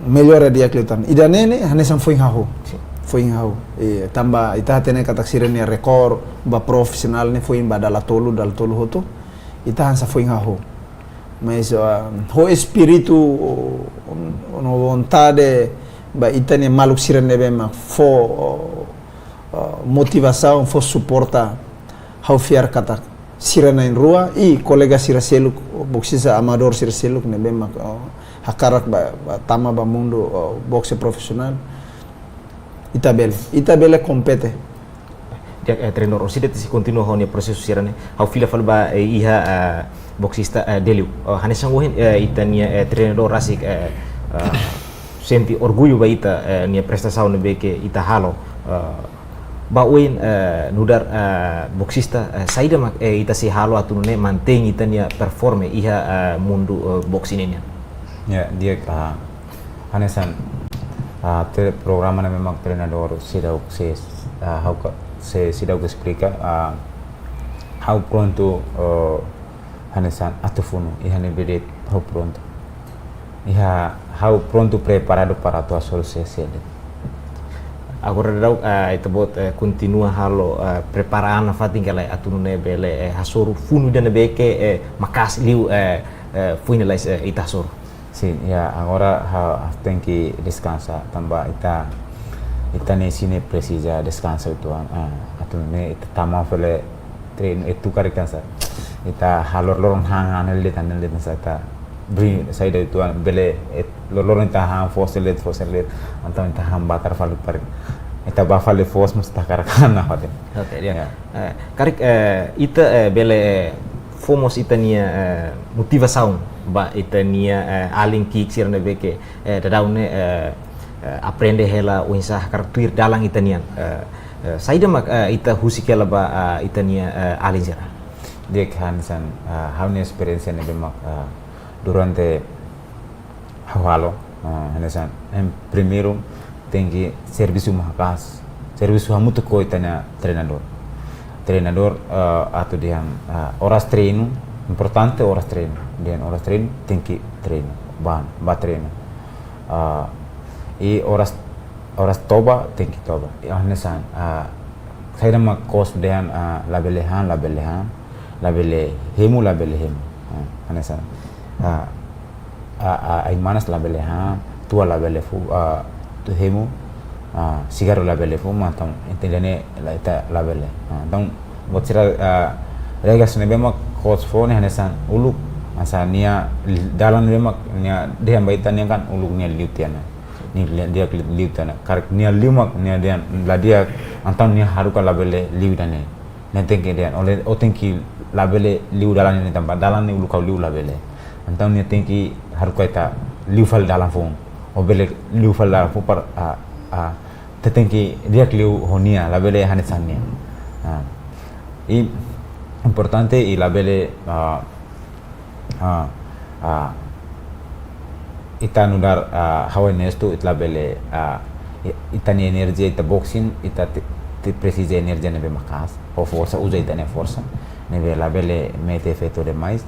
mellora di'ak liután. Ida-ne'e ne'e hanesan foin hahú. Sin. Foin hahú. I tanba ita hatene katak sira-nia rekór ba profisionál ne'e foin ba dala tolu, dala tolu hotu. Ita hanesan foin hahú. Mas, ah, ho espíritu, no vontade ba ita-nia maluk sira ne'ebé mak fó, ah, motivasaun, fó suporta, ha'u fiar katak sira na'in-rua i kolega sira seluk, boksista amadór sira seluk ne'ebé mak, ah, hakarak ba, ba tama ba mundu, ah, boxe profisionál. Ita bele, ita bele kompete. Di'ak, eh, treinadór, orsida ita sei kontinua ho nia prosesu sira-ne'e, ha'u fila fali ba, eh, iha, eh, boksista, eh, Delio. Eh, hanesan ohin, eh, ita-nia, eh, treinadór rasik, eh, eh, sente orgullu ba ita, eh, nia prestasaun ne'ebé ke ita halo, eh, ba oin, eh, nu'udar, eh, boksista, eh, saida mak, eh, ita sei halo atu nune'e mantein ita-nia performa iha, eh, mundu, eh, boxe nian? Ya, di'ak, ah, hanesan, ah, te-, programa ne'e memang treinadór seidauk, se, ah, ha'u ka, se, seidauk esplika, ah, ha'u prontu, eh, hanesan atu funu, iha ne'ebé de'it ha'u prontu. Iha, ha'u prontu preparadu para atu hasoru sé-sé de'it. Agora daudaun, ah, ita-boot, eh, kontinua halo, eh, prepara an nafatin ka lae atu nune'e bele, eh, hasoru funu ida ne'ebé ke, eh, maka'as liu, eh, eh, foin lalais, eh, ita hasoru? Sin, ya, agora ha'u, ha'u tenke deskansa, tanba ita, ita-nia isin ne'e presiza deskansa uitoan, ah, atu nune'e ita tama fali treinu, eh, atu karik kansa. Ita halor loron han, han, hela de'it, han, hela de'it, sa ita bri, saida uitoan, bele, eh, loron ita han, forsa de'it, forsa de'it, entaun ita han batar fali para ita bá fali foos mós ita hakarak han nafatin. Oke, di'ak. Ya. Eh, karik, eh, ita, eh, bele, eh, fó mós ita-nia, eh, motivasaun ba ita-nia, eh, alin ki'ik sira ne'ebé ke, eh, daudaun ne'e, eh, eh, aprende hela oinsá hakarak tuir dalan ita-nian. Eh, eh, saida mak, eh, ita husik hela ba, eh, ita-nia, eh, alin sira? Di'ak, hanesan, eh, ha'u-nia esperiénsia ne'ebé mak, eh, durante ha'u halo, eh, hanesan, em, primeiru tenke servisu maka'as, servisu hamutuk ho ita-nia treinadór. Treinadór, eh, atu dehan, eh, oras treinu, importante oras treinu. Dehan oras treinu, tenke treinu, bá, bá treinu. Ah, i oras, oras toba, tenke toba. I hanesan, ah, saida mak coach dehan, ah, labele han, labele han, labele hemu, labele hemu. Ah, hanesan, ah, ah, ah, ai-manas labele han, tua labele fó, ah, atu hemu, ah, sigarru labele fó, entaun, entaun ida-ne'e la, ita labele. Ah, entaun, buat sira, ah, regras ne'ebé mak coach fó ne'e hanesan uluk, hanesan nia dalan ne'ebé mak nia dehan ba ita-nian kan uluk nia liu tiha ona. Nia li-, di'ak li-, liu tiha ona. Karik nia liu mak nia dehan la di'ak, entaun nia haruka labele liu ida-ne'e. Nia tenke dehan, ó le-, ó tenke labele liu dalan ne'e tanba dalan ne'e uluk ha'u liu labele. Entaun nia tenke haruka ita liu fali dalan foun. Ó bele liu fali dalan foun para, ah, ah, ita tenke di'ak liu ho nia, labele hanesan nia. Ah. I importante i labele, ah, ah, ah, ita nu'udar, ah, ha'u onestu, ita labele, ah, i-, ita-nia enerjia, ita boxing, ita te, te presiza enerjia ne'ebé maka'as, ho forsa, uza ita-nia forsa, ne'ebé labele mete efeitu demais,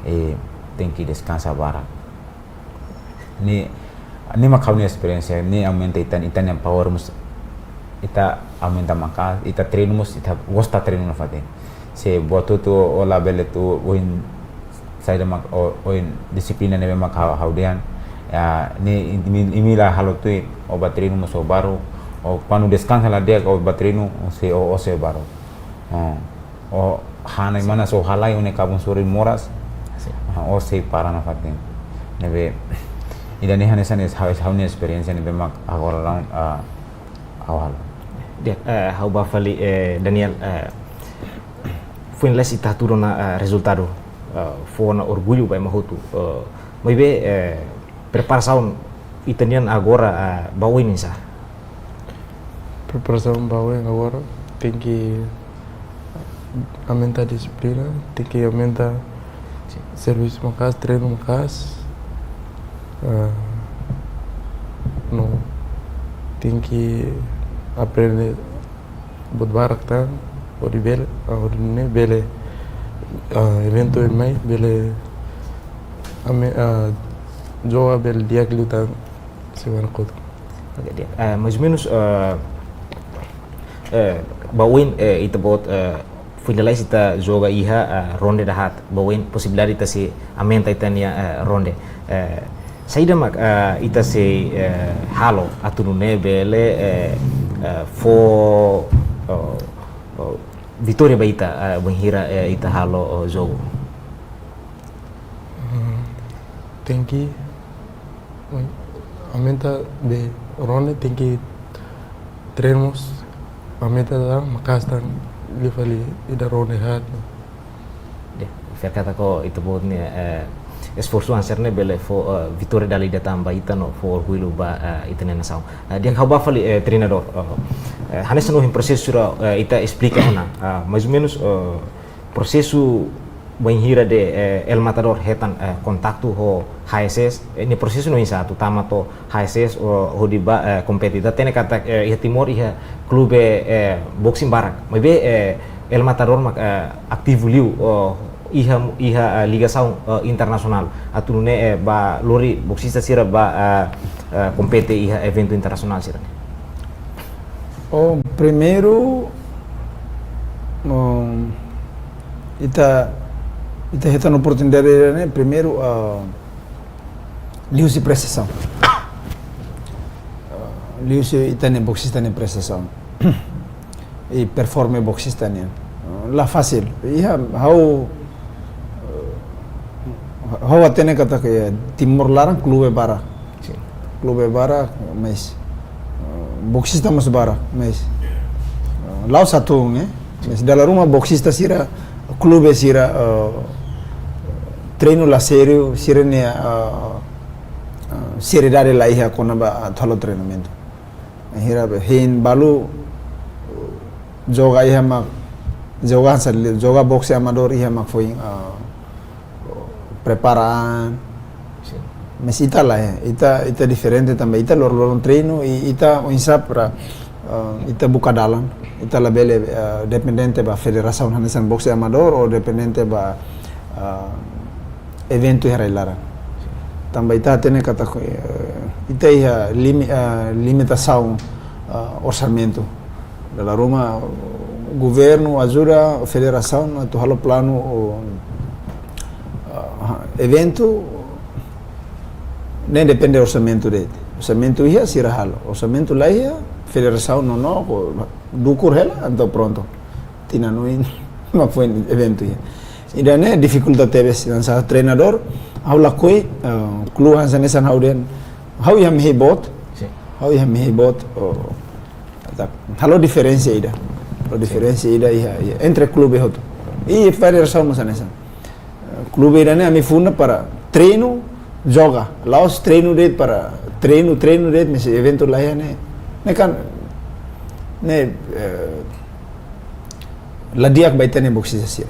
i tenke deskansa barak. Ne'e, ne'e mak ha'u-nia esperiénsia, ne'e aumenta ita, ita-nia power mós, ita aumenta maka'as, ita treinu mós, ita gosta treinu nafatin. Se buat hotu ó labele atu, ohin saida mak, ó, ohin dixiplina ne'ebé mak ha'u, ha'u dehan, ya, ne'e imi, imi la halo tuir, ó bá treinu mós ó baruk, O kuandu deskansa la di'ak, o ba treinu, o sei, o, o sei baruk. O, o hana, sim, mana so halai, o-nia kabun sorin moras. Sim. Ah, o sei para nafatin. Ne'ebé, ida-ne'e hanesan ne'e, ha'u, ha'u-nia esperiénsia ne'ebé mak agora laun, ah, ha'u halo. Di'ak, eh, ha'u bá fali, eh, Daniel, eh, foin lalais ita hatudu ona, eh, rezultadu, eh, fó ona orgullu ba ema hotu, eh, maibé, eh, preparasaun ita-nian agora, eh, ba oin oinsá? Preparasaun ba oin agora tenke aumenta dixiplina, tenke aumenta, sim, servisu maka'as, treinu maka'as. Ah, no, tenke aprende buat barak tan, hodi bele, ah, hodi nune'e bele, ah, eventu ne'ebé mai, bele, ami, ah, joga bele di'ak liután semana kotuk. Oke, di'ak. Eh, mais ou menus, eh, eh, ba oin, eh, ita-boot, eh, foin lalais ita joga iha, eh, ronde dahaat. Ba oin posibilidade ita sei aumenta ita-nia, eh, ronde. Eh, saida mak, eh, ita sei, eh, halo atu nune'e bele, eh, eh, fó, oh, oh, vitória ba ita, eh, bainhira, eh, ita halo, oh, jogu? Hmm, tenke aumenta be ronde, tenke treinu mós aumenta tan, maka'as tan liu fali ida ronde haat. Di'ak, fiar katak ho ita-boot nia, eh, esforsu hanesan ne'e bele fó, eh, vitória dala ida tan ba ita no fó orgullu ba, eh, ita-nia nasaun. Eh, di'ak, ha'u bá fali, eh, treinadór. Eh, eh, hanesan ohin prosesu sira, eh, ita esplika ona. Ah, mais ou menus, eh, prosesu bainhira de, eh, El Matador hetan, eh, kontaktu ho H S S, eh, nia prosesu ne'e oinsá atu tama to'o H S S, o, hodi bá, eh, kompete. Ita hatene katak, eh, iha Timor iha klube, eh, boxing barak. Maibé, eh, El Matador mak, eh, ativu liu, o, iha, iha, eh, ligasaun, eh, internasionál. Atu nune'e, eh, bá lori boxista sira bá, eh, eh, kompete iha eventu internasionál sira-ne'e. Oh, primeiru, um, ita, ita hetan oportunidade ne'e, primeiru, ah, liuhusi prestasaun. Ah, liuhusi ita-nia boxista nia prestasaun. I performa boxista nian. Ah, la fasil. Iha, ha'u, ha'u hatene katak Timor laran klube barak. Sim. Klube barak, mais, eh, boxista mós barak, mais, eh, la'ós atu, eh? Sim. Mais dala ruma boxista sira, klube sira, eh, treinu la sériu, sira-nia, eh, eh, seriedade la iha kona-ba atu halo treinamentu. Hira be hein balu, eh, joga iha mak, joga hanesan, joga boxe amadór iha mak foin, eh, prepara an. Sim. Mais ita lae, ita, ita diferente tanba ita lor-, loron treinu, i ita oinsá para, eh, ita buka dalan, ita labele, eh, dependente ba federasaun hanesan boxe amadór ou dependente ba, eh, eventu iha rai-laran. Tanba ita hatene katak, eh, ita iha limi-, eh, limitasaun, eh, orsamentu. Dala ruma governu ajuda federasaun atu halo planu, o, ah, eventu ne'e depende orsamentu de'it. Orsamentu iha sira halo. Orsamentu la iha, federasaun nonook, dukur hela, entaun prontu. Tinan oin mak foin eventu iha. Ida-ne'e difikulta tebes, hanesan treinadór, ha'u lakohi, eh, klube hanesan ne'e hanesan ha'u dehan. Ha'u iha mehi boot. Sim. Ha'u iha mehi boot, o, tak, halo diferensa ida. Halo, sim, diferensa ida iha, iha entre klube hotu. I federasaun mós hanesan. Eh, klube ida-ne'e ami funda para treinu, joga. La'ós treinu de'it para treinu, treinu de'it, mais eventu la iha ne'e. Ne'e kan, ne'e, eh, la di'ak ba ita-nia boxista sira.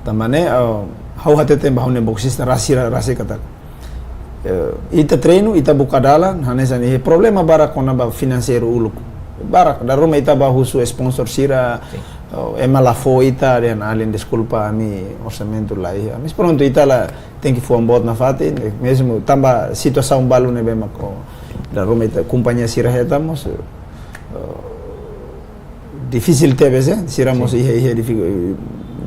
Tanba ne'e, eh, ha'u hateten ba ha'u-nia boxista rasik, rasik katak, eh, ita treinu, ita buka dalan, hanesan ne'e problema barak kona-ba finanseiru uluk. Barak, dala ruma ita bá husu sponsor sira, sim, eh, ema la fó ita, dehan alin deskulpa ami orsamentu la iha. Mais prontu ita la tenke fó an boot nafatin, eh, mezmu tanba situasaun balu ne'ebé mak, dala ruma ita kompañia sira hetan mós, eh, difisil tebes, eh, sira mós, sim, iha, iha difiku-,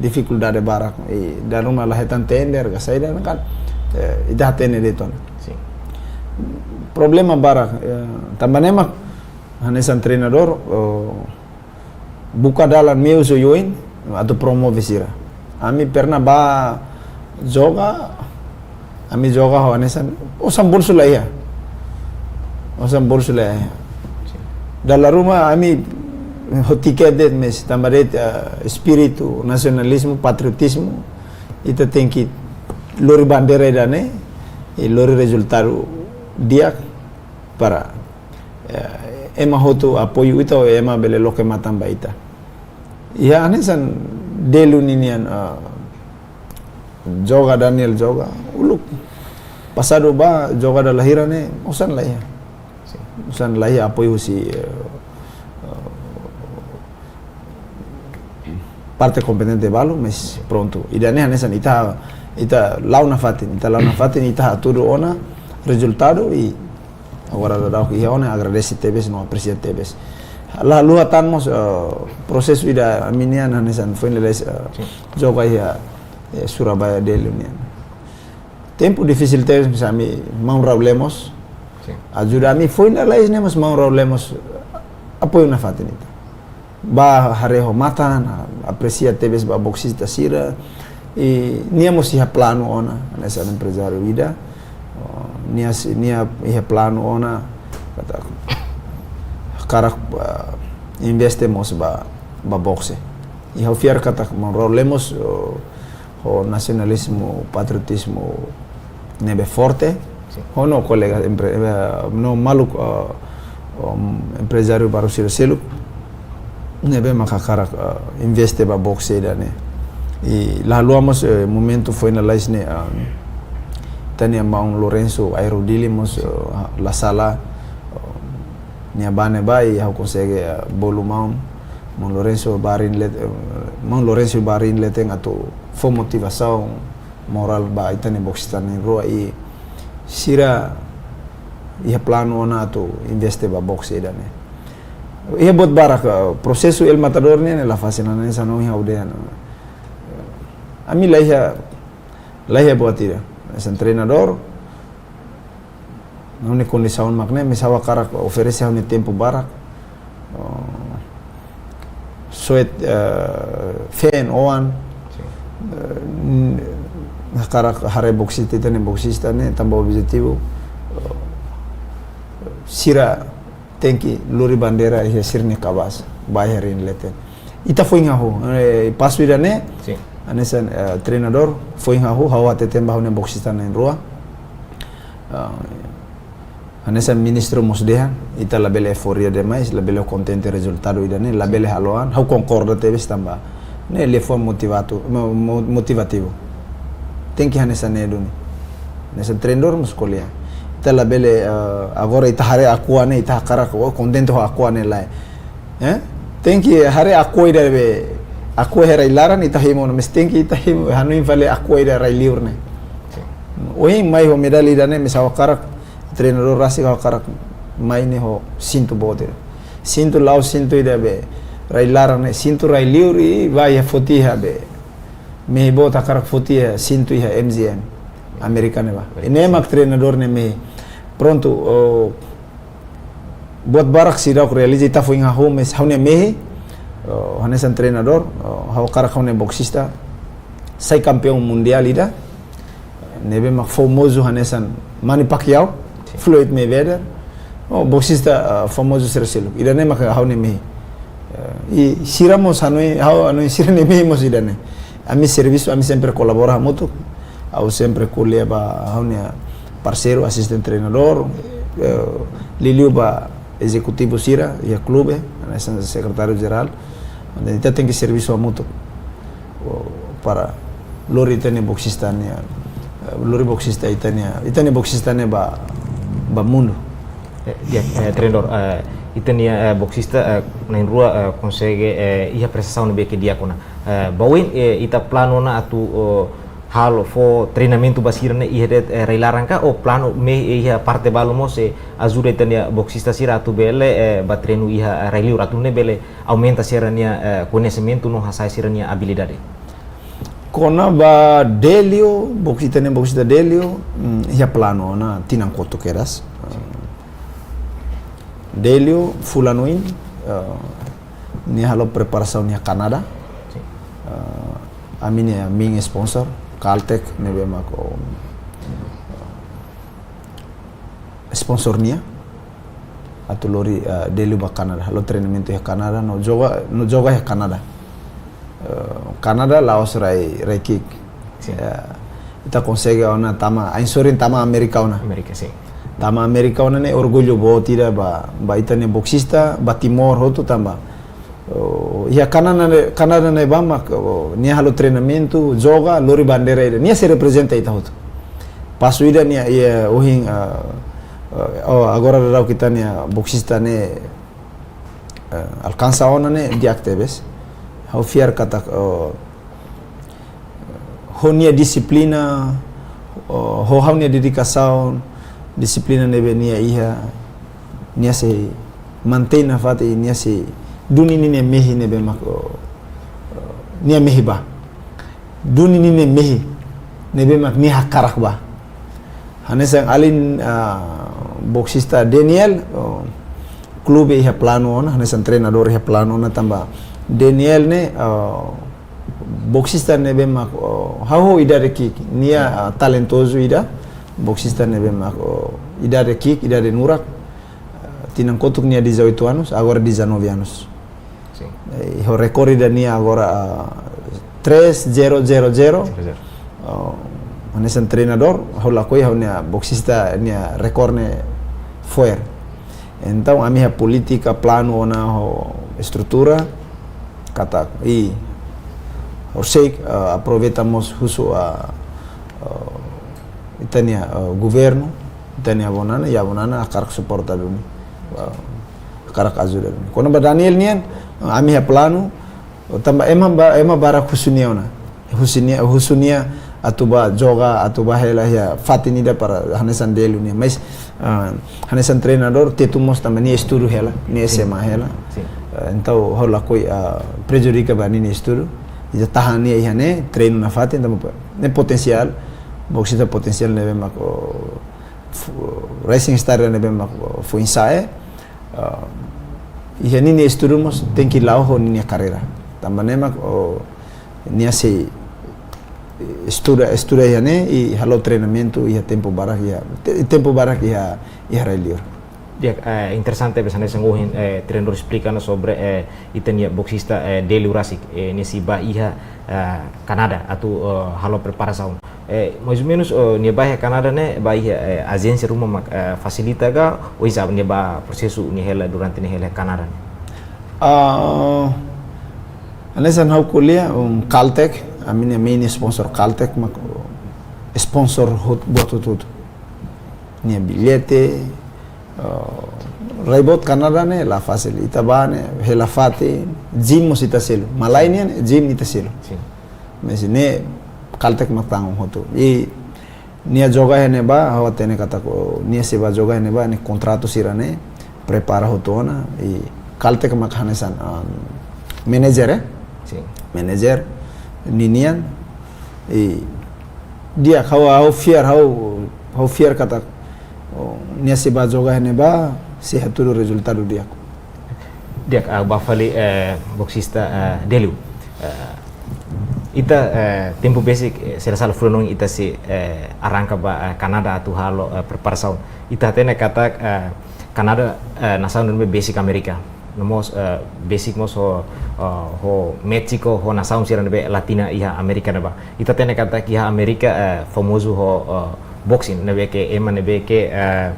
difikuldade barak, i dala ruma la hetan tender, ka saida, kan, eh, ita hatene de'it ona. Sim. Problema barak, eh, tanba ne'e mak, Hanesan treinadór, eh, buka dalan meius oioin atu promove sira. Ami pernah bá joga, ami joga ho hanesan, osan bolsu la iha. Osan bolsu la iha. Dala ruma ami ho tiket de'it, mais tanba de'it, eh, espíritu nasionalizmu, patriotizmu, ita tenke lori bandeira ida-ne'e, i lori rezultadu di'ak para, eh, ema hotu apoiu ita, ou ema bele loke matan ba ita. Iha hanesan Delio ninian, ah, joga, Daniel joga, uluk. Pasadu bá joga dala hira ne'e, osan la iha. Sin. Osan la iha apoiu husi, eh, eh, parte kompetente balu, mais prontu. Ida-ne'e hanesan ita, ita la'o nafatin, ita la'o nafatin, ita hatudu ona rezultadu i agora daudaun iha ona, agradese tebes no apresia tebes. La haluha tan mós, eh, prosesu ida ami-nian hanesan foin lalais, eh, Sin. joga iha, eh, Surabaya Delio nian. Tempu difisil tebes, mais ami, maun Raul Lemos Sin. ajuda ami, foin lalais ne'e mós maun Raul Lemos apoiu nafatin ita. Bá haree ho matan, apresia tebes ba boksista sira. I nia mós iha planu ona, hanesan emprezáriu ida. Oh, nia si-, nia iha planu ona, katak hakarak, ah, investe mós ba, ba bokse. I ha'u fiar katak maun Raul Lemos, oh, ho nasionalizmu, patriotizmu ne'ebé forte. Sin. Ho no kolega empre-, eh, no maluk, eh, um, emprezáriu balu sira seluk ne'ebé mak hakarak, eh, investe ba bokse ida-ne'e. I la haluha mós, eh, momentu foin lalais ne'e, um, ita-nia maun Lourenço Airo Dili mós, eh, la sala, eh, nia bá ne'ebá i ha'u konsege, eh, bolu maun, maun Lourenço bá rin let-, eh, maun Lourenço bá rin leten atu fó motivasaun morál ba ita-nia boksista na'in-rua i sira iha planu ona atu investe ba bokse ida-ne'e. Iha buat barak, eh, prosesu El Matador nian ne'e la fasil, hanesan ohin ha'u dehan. Ami la iha, la iha buat ida. Hanesan treinadór, ha'u-nia kondisaun mak ne'e, mais ha'u hakarak oferese ha'u-nia tempu barak. Oh, soet, eh, feen oan. Sin. Eh, n-, hakarak haree boksista, ita-nia boksista ne'e, tanba objetivu, eh, sira tenke lori bandeira iha sira-nia kabaas, bá iha rin leten. Ita foin hahú, eh, pasu ida-ne'e, Sin. hanesan, eh, treinadór, foin hahú, ha'u hateten ba ha'u-nia boksista na'in-rua. Ah, hanesan ministru mós dehan, ita labele euforia demais, labele kontente rezultadu ida-ne'e, labele haluha an, ha'u konkorda tebes tanba ne'e liafuan motivatu, mo-, mo-, motivativu. Tenke hanesan ne'e duni. Hanesan treinadór mós ko'alia. Ita labele, eh, agora ita haree Aqua ne'e, ita hakarak, oh, kontente ho Aqua ne'e lae. Eh? Tenke haree Aqua ida be, Aqua iha rai-laran ita hemu, mais tenke ita hemu, hanoin fali Aqua ida rai-liur ne'e. Ohin mai ho medalla ida-ne'e, mais ha'u hakarak, treinadór rasik ha'u hakarak mai ne'e ho sintu boot. Sintu la'o sintu ida be rai-laran ne'e, sintu rai-liur i bá iha foti iha be. Mehi boot hakarak foti iha sintu iha M G M. Amerika ne'ebá. Ne'e mak treinadór nia mehi. Prontu, oh, buat barak seidauk realiza, ita foin hahú, mais ha'u-nia mehi, oh, hanesan treinadór, oh, ha'u hakarak ha'u-nia boksista sai kampeaun mundiál ida ne'ebé mak famozu hanesan Manny Pacquiao, Sin. Floyd Mayweather, oh, boksista, ah, famozu sira seluk. Ida-ne'e mak ha'u-nia mehi. Eh, i sira mós hanoin, ha'u hanoin sira-nia mehi mós ida-ne'e. Ami servisu, ami sempre kolabora hamutuk. Ha'u sempre ko'alia ba ha'u-nia parseiru, asistente treinadór, eh, liuliu ba ezekutivu sira iha klube, hanesan sekretáriu jerál. Entaun ita tenke servisu hamutuk, oh, para lori ita-nia boksista nian, eh, lori boksista ita-nia, ita-nia boksista ne'e ba, ba mundu. Eh, di'ak, eh, treinadór, eh, ita-nia, eh, boksista, eh, na'in-rua, eh, konsege, eh, iha prestasaun ne'ebé ke di'ak ona. Eh, ba oin, eh, ita planu ona atu, oh, halo fó treinamentu ba sira-ne'e iha de'it, eh, rai-laran ka, ou planu mehi iha parte balu mós, eh, ajuda ita-nia boksista sira atu bele, eh, bá treinu iha, eh, rai-liur atu nune'e bele aumenta sira-nia, eh, koñesimentu no hasa'e sira-nia abilidade. Kona-ba Delio, boks-, ita-nia boksista Delio, mm, iha planu ona tinan kotuk kedas. Eh, Delio fulan oin, eh, nia halo preparasaun iha Kanadá. Sin. Eh, ami-nia main sponsor, Caltech, ne'ebé mak, oh, sponsor nia atu lori, eh, Delio ba Kanadá, halo treinamentu iha Kanadá, no joga, no joga iha Kanadá. Eh, Kanadá la'ós rai, rai ki'ik. Sin. Eh, ita konsege ona tama, ain sorin tama Amérika ona. Amérika, sin. Tama Amérika ona ne'e orgullu boot ida ba, ba ita-nia boksista, ba Timor hotu tanba. Oh, iha Kanadá ne'e, Kanadá ne'ebá mak, oh, nia halo treinamentu, joga, lori bandeira ida. Nia sei reprezenta ita hotu. Pasu ida nia, iha ohin, ah, ah, oh, agora daudaun ita-nia boksista ne'e, eh, alkansa ona ne'e di'ak tebes. Ha'u fiar katak, eh, ho nia dixiplina, eh, ho ha'u-nia dedikasaun, dixiplina ne'ebé nia iha, nia sei mantein nafatin, nia sei duni ninia mehi ne'ebé mak, eh, nia mehi ba. Duni ninia mehi ne'ebé mak nia hakarak ba. Hanesan alin, ah, boksista Daniel, oh, klube iha planu ona, hanesan treinadór iha planu ona tanba Daniel ne'e, ah, boksista ne'ebé mak, oh, hahú idade ki'ik, nia, ah, talentozu ida, boksista ne'ebé mak, oh, idade ki'ik, idade nurak, ah, tinan kotuk nia dezoito anos, agora dezanove anos. Sin. Eh, ho rekorde ida nia agora, ah, três zero zero zero. Zero zero. Oh, hanesan treinadór, ha'u lakohi ha'u-nia boksista nia rekorde fo'er. Entaun, ami iha polítika, planu ona ho estrutura, katak, i, horiseik, ah, aproveita mós husu, ah, ah, ita-nia, ah, governu, ita-nia avó Nana, i avó Nana hakarak suporta duni. Ah, hakarak ajuda duni. Kona-ba Daniel nian, ami iha planu, tanba ema ba, ema barak husu nia ona. Husu nia, husu nia atu bá joga, atu bá hela iha fatin ida para hanesan Delio nian. Mas, ah, hanesan treinadór, Tetun mós tanba nia estudu hela, nia Sin. S M A hela. Sin. Ah, entaun, ha'u lakohi, ah, prejudika ba ninia estudu. Ita tahan nia iha ne'e, treinu nafatin, tanba ne'e potensiál, boksista potensiál ne'ebé mak, oh, fu-, rising star ne'ebé mak, oh, foin-sa'e. Ah, iha ninia estudu mós tenke la'o ho ninia karreira. Tanba ne'e mak, oh, nia sei estuda, estuda iha ne'e, i halo treinamentu iha tempu barak iha, te-, tempu barak iha, iha rai-liur. Di'ak, eh, interesante, hanesan ohin, eh, treinadór esplika ona sobre, eh, ita-nia boksista, eh, Delio rasik, eh, nia sei bá iha, eh, Kanadá atu, eh, halo preparasaun. Eh, mais ou menus, eh, nia bá iha Kanadá ne'e, bá iha, eh, ajénsia ruma mak, eh, fasilita ka, oinsá nia bá prosesu nia hela durante nia hela Kanadá ne'e? Ah, hanesan ha'u ko'alia, um, Caltech, ami-nia main sponsor Caltech mak, uh, sponsor hotu, buat hotu-hotu. Nia billete, uh, rai boot Kanadá ne'e la fasil. Ita bá ne'e, hela fatin, gym mós ita selu. Malai nian, gym ita selu. Sin. Mas ne'e Caltech mak tanggung hotu. I nia joga iha ne'ebá, ha'u hatene katak nia sei bá joga iha ne'ebá, nia kontratu sira-ne'e prepara hotu ona, i Caltech mak hanesan, um, manager, eh? Sin. Manager ninian, i di'ak ha'u, ha'u fiar, ha'u, ha'u fiar katak, oh, nia sei bá joga iha ne'ebá, sei hatudu rezultadu di'ak. Di'ak, ah, bá fali, eh, boksista, eh, Delio. Eh, ita, eh, tempu besik, eh, se la sala fulan oin ita sei, eh, arranka bá, eh, Kanadá atu halo, eh, preparasaun. Ita hatene katak, eh, Kanadá, eh, nasaun ne'ebé besik Amérika. No mós, eh, besik mós ho, eh, ho México, ho nasaun sira ne'ebé Latina iha Amérika ne'ebá. Ita hatene katak iha Amérika, eh, famozu ho, eh, boxing ne'ebé ke ema ne'ebé ke, eh,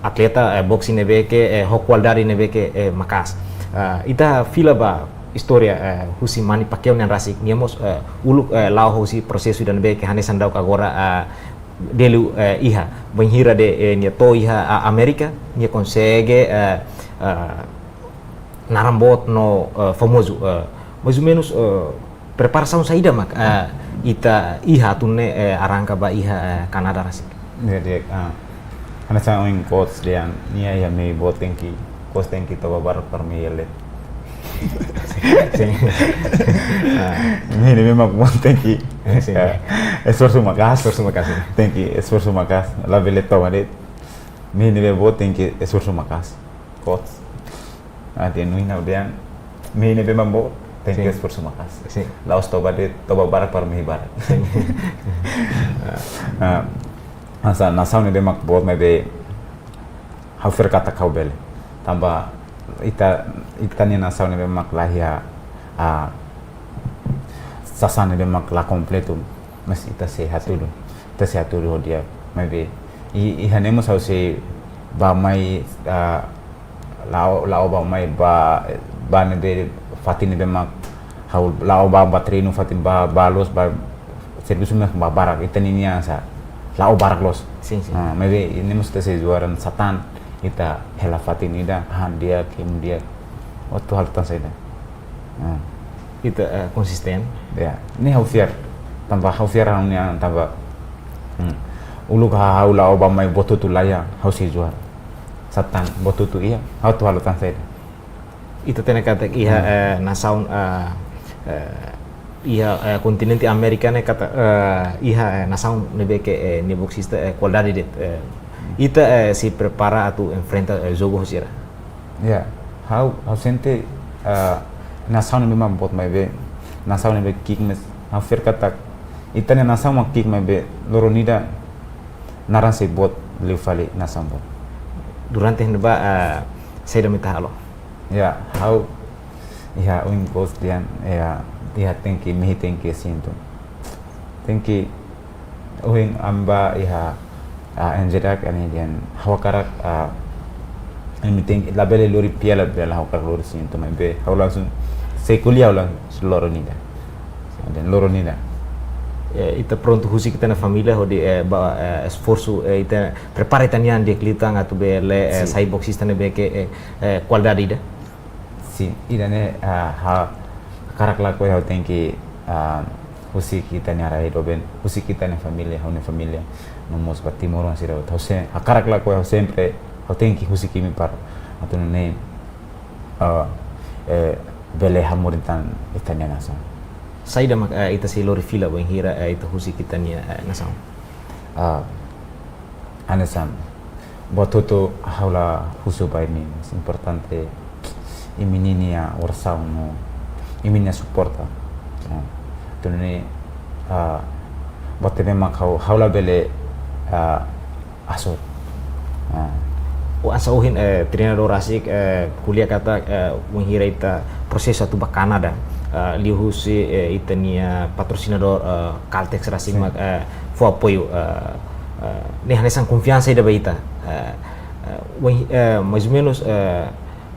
atleta, eh, boxing ne'ebé ke, eh, ho kualidade ne'ebé ke, eh, maka'as. Ah, ita fila ba istória, eh, husi Manny Pacquiao nian rasik, nia mós, eh, uluk, eh, la'o husi prosesu ida ne'ebé ke hanesan daudauk agora, ah, Delio, eh, iha. Bainhira de'it, eh, nia to'o iha, ah, Amérika, nia konsege, eh, eh, naran boot no, eh, famozu, eh, mais ou menus, eh, preparasaun saida mak, eh, ita iha atu nune'e, eh, arranka bá iha, eh, Kanadá rasik? Di'ak, di'ak, ah, hanesan ohin coach dehan, nia iha mehi boot tenke, coach tenke toba barak para mehi hela de'it. Sin. Ah. Mehi ne'ebé mak boot tenke, Sin. eh, esforsu maka'as. Esforsu maka'as, sin. Tenke esforsu maka'as. Labele toba de'it. Mehi ne'ebé boot tenke esforsu maka'as. Coach. Ah, dia nuin au dia. Mehi ne'ebé mak boot, tenke Sin. esforsu maka'as. Sin. La'ós toba de'it, toba barak para mehi barak. Sin. Ah, hanesan nasaun ne'ebé mak boot maibé ha'u fiar katak ha'u bele. Tanba ita, ita-nia nasaun ne'ebé mak la iha, ah, sasán ne'ebé mak la kompletu, mas ita sei hatudu. Ita sei hatudu ho di'ak. Maibé, i, iha ne'e mós ha'u sei bá mai, ah, la'o, la'o bá mai ba, ba ne'ebé fatin ne'ebé mak ha'u la'o bá, bá treinu fatin bá, bá loos bá servisu mak bá barak, ita-nia hanesan la'o barak loos. Sin, sin. Ah, maibé ne'e mós ita sei juara sá tan, ita hela fatin ida, han di'ak, hemu di'ak. Atu halo tan saida. Ah. Ita, eh, konsisten. Ya, ne'e ha'u fiar. Tanba ha'u fiar ha'u-nia an tanba. Hmm. Uluk ha-, ha'u la'o bá mai buat hotu la iha, ha'u sei juara. Sá tan buat hotu iha, ha'u atu halo tan saida. Ita hatene katak iha, Hmm. eh, nasaun, eh, eh, iha, eh, kontinente Amérika ne'e katak, eh, iha, eh, nasaun ne'ebé ke, eh, nia boksista, eh, kualidade de'it, eh, ita, eh, sei prepara atu enfrenta, eh, jogu ho sira. Ya, ha'u, ha'u sente, eh, nasaun ne'ebé mak boot maibé, nasaun ne'ebé ki'ik, mas ha'u fiar katak ita-nia nasaun mak ki'ik maibé loron ida naran sei boot liu fali nasaun boot. Durante ne'ebá, eh, saida mak ita halo? Ya, ha'u iha oin gols dehan, ya, iha tenke, mehi tenke sintu. Tenke, ohin ami bá iha, ah, N J D A K ne'e dehan ha'u hakarak, ah, ami tenke, labele lori piala, labele ha'u hakarak lori sintu, maibé ha'u langsung, sei ko'alia ha'u langsung loron ida. Dehan loron ida. Eh, ita prontu husik ita-nia família hodi, eh, bá, eh, esforsu, eh, ita prepara ita-nia an di'ak liután atu bele, eh, Sin. sai boksista ne'ebé ke, eh, eh, kualidade ida. Sin, ida-ne'e, ah, ha'u hakarak lakohi ha'u tenke, ah, husik ita-nia rai doben, husik ita-nia família, ha'u-nia família, no mós ba timoroan sira hotu. Ha'u se-, hakarak lakohi ha'u sempre, ha'u tenke husik imi para atu nune'e, ah, eh, bele hamoris tan ita-nia nasaun. Saida mak, eh, ita sei lori fila bainhira, eh, ita husik ita-nia, eh, nasaun? Ah, hanesan, buat hotu ha'u la husu ba imi, mas importante imi-nia orasaun no imi-nia suporta. No, atu nune'e, ah, buat ne'ebé mak ha'u, ha'u labele, ah, hasoru. Ah. Hanesan ohin, eh, treinadór rasik, eh, ko'alia katak, eh, bainhira ita prosesu atu bá Kanadá, eh, liuhusi, eh, ita-nia patrosinadór, eh, Caltex rasik Sin. mak, eh, fó apoiu, eh, eh, ne'e hanesan konfiansa ida ba ita. Eh, eh, bain-, eh, mais ou menos, eh,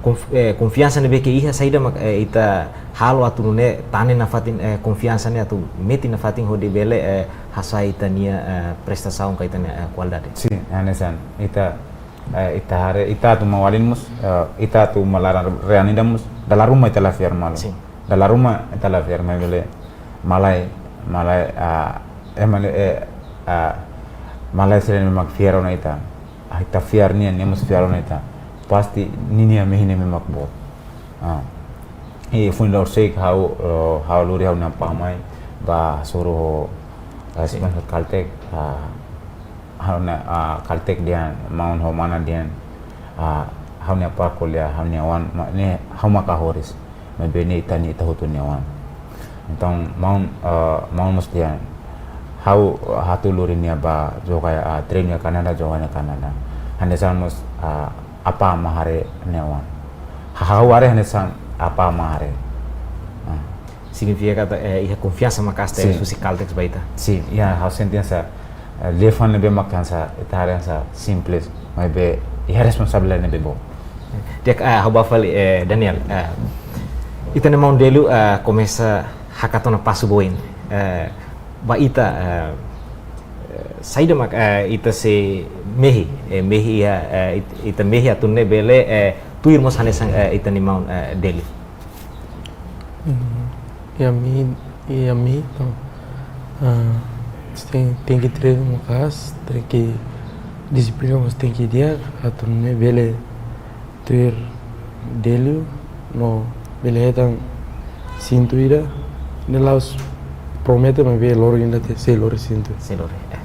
konf-, eh, konfiansa ne'ebé ke iha saida mak, eh, ita halo atu nune'e tane nafatin, eh, konfiansa ne'e atu metin nafatin hodi bele, eh, hasa'e ita-nia, eh, prestasaun ka ita-nia, eh, kualidade. Sin, hanesan. Ita, eh, ita haree, ita atu maun-alin mós, eh, ita atu malaran reanida mós, dala ruma ita la fiar malu. Sin. Dala ruma ita la fiar malu, bele malae, malae, ah, eh, malae, eh, ah, malae sira ne'ebé mak fiar ona ita. Ah, ita fiar nia, nia mós fiar ona ita. Pasti ninia mehi ne'ebé mak boot. Ah. I fundadór sira ha'u, eh, ha'u lori ha'u-nia apá amá mai bá hasoru ho, eh, Sin. sponsor Caltex, ah, ha'u-nia, ah, Caltex dehan, maun ho mana dehan, ah, ha'u-nia apá ko'alia, ha'u-nia oan, ma-, ne'e ha'u maka horis. Maibé ne'e ita-nia, ita hotu nia oan. Entaun, maun, eh, maun mós dehan, ha'u atu lori nia bá joga, ah, treinu iha Kanadá, joga iha Kanadá. Hanesan mós, ah, apá amá haree nia oan. Ha'u haree hanesan apá amá haree. Ah. Signifika katak, eh, iha konfiansa maka'as Sin. husi Caltex ba ita. Sin, iha, ha'u sente hanesan, eh, liafuan ne'ebé mak hanesan, ita haree hanesan simples, maibé iha responsabilidade ne'ebé boot. Di'ak, ah, ha'u bá fali, eh, Daniel, eh, ita-nia maun Delio, eh, komesa hakat ona pasu ba oin. Eh, ba ita, eh, eh, saida mak, eh, ita sei mehi, eh, mehi iha, eh, it-, ita mehi atu nune'e bele, eh, tuir mós hanesan, eh, ita-nia maun, eh, Delio. Hmm, iha ami, iha ami, entaun, ah, tenke, tenke treinu maka'as, tenke dixiplina mós tenke di'ak, atu nune'e bele tuir Delio, no bele hetan sintu ida, ne'e la'ós promete, maibé loron ida ita sei lori sintu. Sei lori, eh.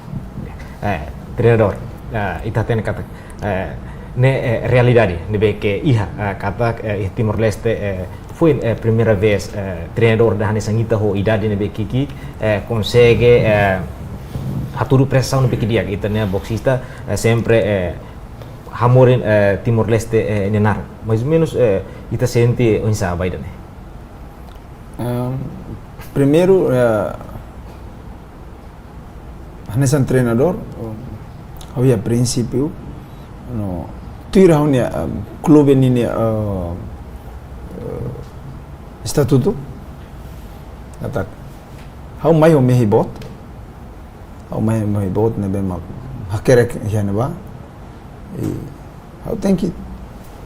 Eh, treinadór, eh, ita hatene katak, eh, ne'e, eh, realidade ne'ebé ke iha, eh, katak, eh, iha Timor-Leste, eh, foin, eh, primeira vez, eh, treinadór ida hanesan ita ho idade ne'ebé ki'ik, eh, konsege, eh, hatudu presaun ne'ebé ke di'ak. Ita-nia boksista, eh, sempre, eh, hamorin, eh, Timor-Leste, eh, nia naran. Mais ou menus, eh, ita sente oinsá ba ida-ne'e? Ehm, primeiru, eh, hanesan treinadór, ha'u iha prinsípiu, no, tuir ha'u-nia, ehm, klube ninia, eh, eh, estatutu, katak ha'u mai ho mehi boot, ha'u mai ho mehi boot ne'ebé mak hakerek iha ne'ebá. I ha'u tenke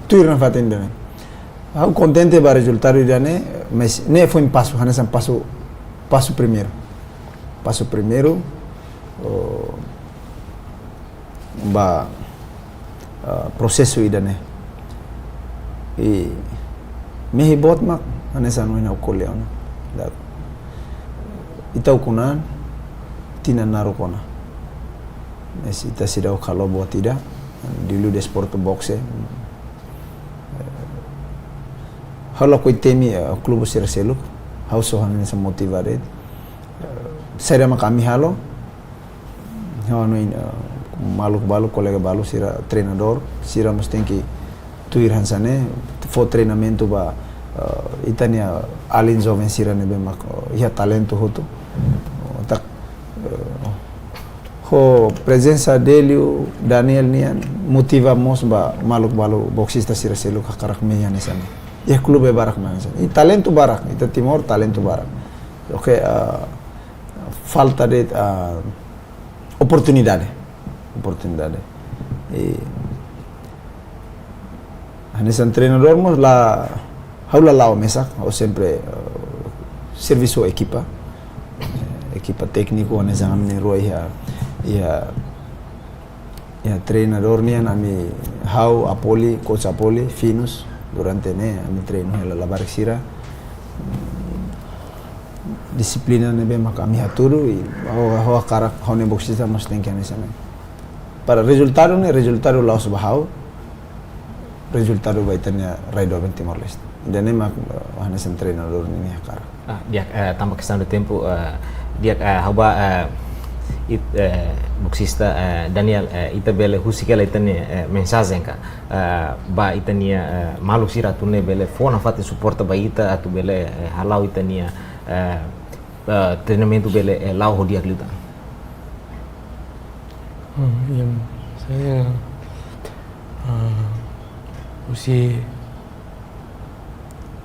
tuir nafatin ida-ne'e. Ha'u kontente ba rezultadu ida-ne'e, mais ne'e foin pasu, hanesan pasu, pasu primeiru. Pasu primeiru, oh, ba, ah, prosesu ida-ne'e. I mehi boot mak hanesan ohin ha'u ko'alia ona. Ita ukun an, tinan naruk ona. Mais ita seidauk halo buat ida, di'ak liu desportu boxe. Ha'u lakohi temi, eh, klube sira seluk, ha'u só hanesan motiva de'it. Eh, saida mak ami halo, ha'u hanoin, eh, maluk balu, kolega balu sira treinadór, sira mós tenke tuir hanesan ne'e, fó treinamentu ba, eh, ita-nia alin joven sira ne'ebé mak, eh, iha talentu hotu. Tak, eh, ho prezensa Delio, Daniel nian, motiva mós ba maluk balu boksista sira seluk hakarak mehi hanesan ne'e. Iha klube barak mak hanesan ne'e. I talentu barak, ita Timor talentu barak. Oke, eh, falta de'it, eh, oportunidade. Oportunidade. I hanesan treinadór mós la, ha'u la la'o mesak, ha'u sempre, eh, servisu ekipa. Eh, ekipa tékniku, hanesan ami na'in-rua iha, iha, iha treinadór nian, ami, ha'u, Apoli, coach Apoli, Finus, durante ne'e ami treinu hela labarik sira. Dixiplina ne'ebé mak ami hatudu, i ha'u, ha'u hakarak ha'u-nia boksista mós tenke hanesan ne'e. Para rezultadu ne'e, rezultadu la'ós ba ha'u, rezultadu ba ita-nia rai doben Timor-Leste. Ida-ne'e mak, eh, hanesan treinadór ninia hakarak. Ah, di'ak, eh, tanba kestaun de tempu, eh, di'ak, eh, ha'u ba, eh, it-, eh, boksista, eh, Daniel, eh, ita bele husik hela ita-nia, eh, mensajen ka, eh, ba ita-nia, eh, maluk sira atu nune'e bele fó nafatin suporta ba ita atu bele, eh, hala'o ita-nia, eh, eh, treinamentu bele, eh, la'o ho di'ak liután. Hmm, ya, saya, ah, husi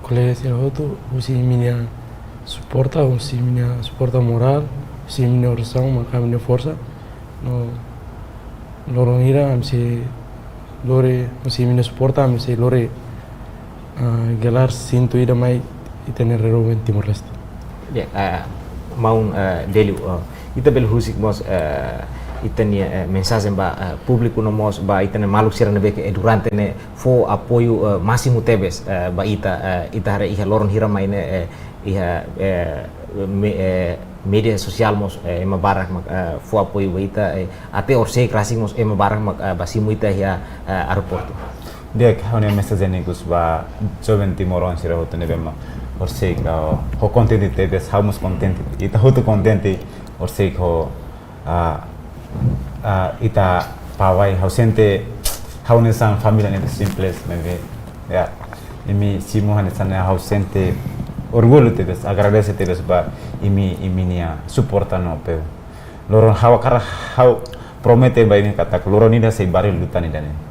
kolega sira hotu, husi imi-nia suporta, husi imi-nia suporta morál, husi imi-nia orasaun, maka ami-nia forsa. No loron ida, ami sei lori, husi imi-nia suporta, ami sei lori, ah, gelar sintu ida mai ita-nia rai doben Timor-Leste. Ya, eh, maun, eh, Delio, eh, ita bele husik mós, eh, ita-nia, eh, mensajen ba, eh, públiku no mós ba ita-nia maluk sira ne'ebé ke, eh, durante ne'e fó apoiu, eh, másimu tebes, eh, ba ita, eh, ita haree iha loron hira mai ne'e, eh, iha, eh, me-, eh, média sosiál mós, eh, ema barak mak, eh, fó apoiu ba ita, eh, até horiseik rasik mós ema barak mak, eh, bá simu ita iha, eh, aeroportu. Di'ak, ha'u-nia mensajen ikus ba joven timoroan sira hotu ne'ebé mak horiseik, ah, ho kontente tebes, ha'u mós kontente. Ita hotu kontente, horiseik ho, ah, ah, ita pawai, ha'u sente ha'u hanesan família ne'e simples, maibé, ya, imi simu hanesan ne'e ha'u sente orgullu tebes, agradese tebes ba imi, imi-nia suporta no apoiu. Loron ha'u hakarak ha'u promete ba imi katak loron ida sei bá liu luta ida-ne'e.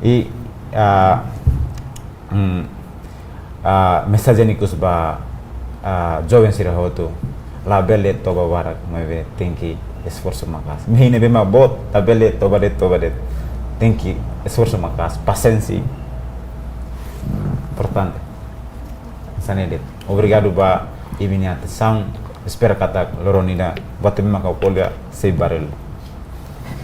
I, ah, mm, ah, mensajen ikus ba, ah, joven sira hotu, labele toba barak, maibé tenke esforsu maka'as. Mehi ne'ebé mak boot, labele toba de'it, toba de'it. Tenke esforsu maka'as, pasiénsia. Importante. Hanesan ne'e de'it. Obrigadu ba imi-nia atensaun. Espera katak loron ida buat ne'ebé mak ha'u ko'alia sei bá liu.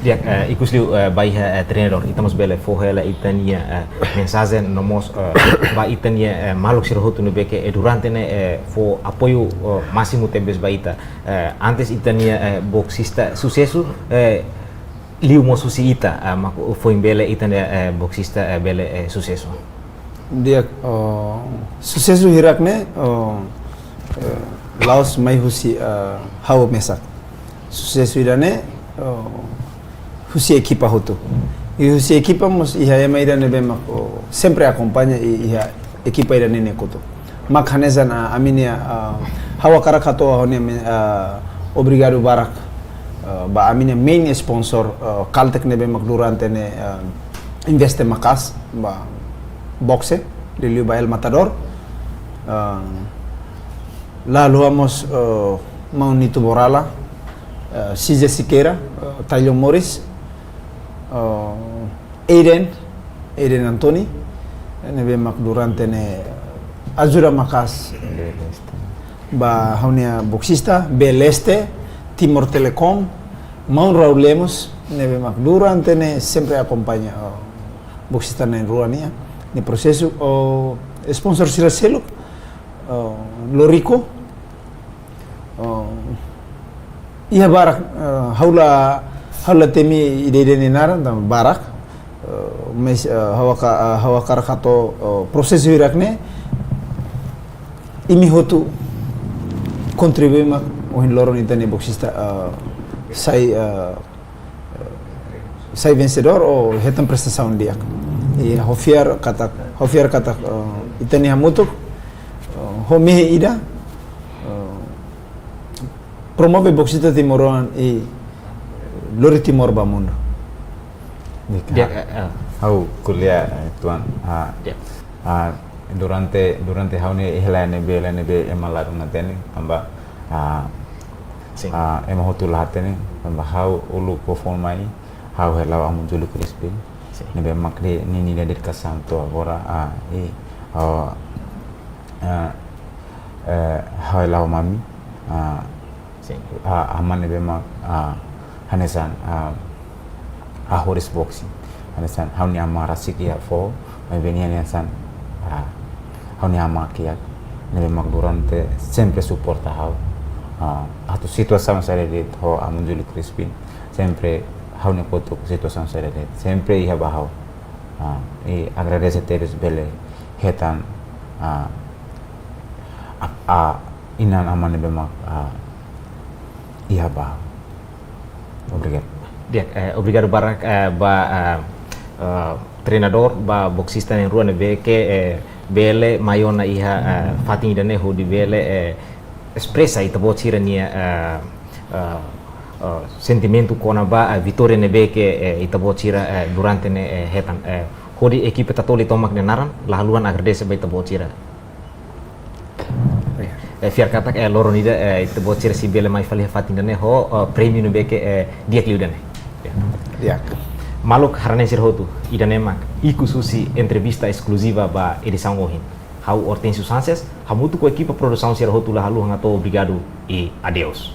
Di'ak, eh, ikus liu, eh, ba iha, eh, treinadór, ita mós bele fó hela ita-nia, eh, mensajen no mós, eh, ba ita-nia, eh, maluk sira hotu ne'ebé ke, eh, durante ne'e, eh, fó apoiu, eh, másimu tebes ba ita. Eh, antes ita-nia, eh, boksista susesu, eh, liu mós husi ita, ah, mak foin bele ita-nia, eh, boksista, eh, bele, eh, susesu. Di'ak, oh, susesu hirak ne'e, oh, eh, la'ós mai husi, eh, ha'u mesak. Susesu ida-ne'e, oh, husi ekipa hotu. I husi ekipa mós iha ema ida ne'ebé mak, oh, sempre akompaña i iha ekipa ida-ne'e nia kotuk. Mak hanesan, ah, ami-nia, ah, ha'u hakarak hato'o ha'u-nia men-, ah, obrigadu barak, ah, ba ami-nia main sponsor, ah, Caltech ne'ebé mak durante ne'e, ah, investe maka'as ba bokse, liuliu ba El Matador. Ah, la haluha mós, ah, maun Nito Borala, ah, C J Siqueira, ah, Tylon Morris, ah, Aiden, Aiden Anthony, ne'ebé mak durante ne'e ajuda maka'as ba ha'u-nia boksista, B L S T, Timor Telecom, maun Raul Lemos, ne'ebé mak durante ne'e sempre akompaña, oh, boksista na'in-rua nian, nia prosesu, oh, sponsor sira seluk, oh, Lorico, oh, iha barak, eh, ha'u la, ha'u la temi ida-ida nia naran, tan barak, eh, mais, eh, ha'u haka-, eh, ha'u hakarak hato'o, eh, prosesu hirak ne'e, imi hotu kontribui mak ohin loron ita-nia boksista, eh, sai, eh, sai vensedór ou hetan prestasaun di'ak. I ha'u fiar katak, ha'u fiar katak, eh, ita-nia hamutuk, eh, ho mehi ida, eh, promove boksista timoroan i lori Timor ba mundu. Di'ak, di'ak, eh, eh. Ha'u ko'alia, eh, tuan, ah, di'ak. Ah, durante, durante ha'u-nia iha lae ne'ebé, lae ne'ebé ema ladún hatene, tanba, ah, sin, ah, ema hotu la hatene, tanba ha'u uluk fó foun mai, ha'u hela amu Júlio Crispin. Sin. Ne'ebé mak nia, nia, nia dedikasaun to'o agora, ah, i, ah, ah, eh, ha'u hela mami, ah, sin, ah, aman ne'ebé mak, ah, hanesan, ah, ah, horis boxing. Hanesan, ha'u-nia aman rasik iha foho, maibé nia hanesan, ah, ha'u-nia aman kiak, ne'ebé mak durante sempre suporta ha'u. Ah, atu situasaun saida de'it ho amu Júlio Crispin, sempre ha'u-nia kotuk situasaun saida de'it, sempre iha ba ha'u. Ah, i agradese tebes bele hetan, ah, a, a, inan-aman ne'ebé mak, ah, iha ba. Obrigadu. Di'ak, eh, obrigadu barak, eh, ba, eh, eh, treinadór, ba boksista na'in-rua ne'ebé ke, eh, bele mai ona iha, eh, fatin ida-ne'e hodi bele, eh, espresa ita-boot sira-nia, eh, eh, eh, sentimentu kona-ba, eh, vitória ne'ebé ke, eh, ita-boot sira, eh, durante ne'e, eh, hetan, eh, hodi ekipa Tatoli tomak nia naran, la haluha agradese ba ita-boot sira. Eh, fiar katak, eh, loron ida, eh, ita-boot sira sei bele mai fali iha fatin ida-ne'e ho, eh, prémiu ne'ebé ke, eh, di'ak liu ida-ne'e. Ya. Di'ak. Maluk haree-na'in sira hotu, ida-ne'e mak ikus husi entrevista eskluziva ba edisaun ohin. Ha'u Hortensio Sanches, hamutuk ho ekipa produsaun sira hotu la haluha hato'o obrigadu i adeus.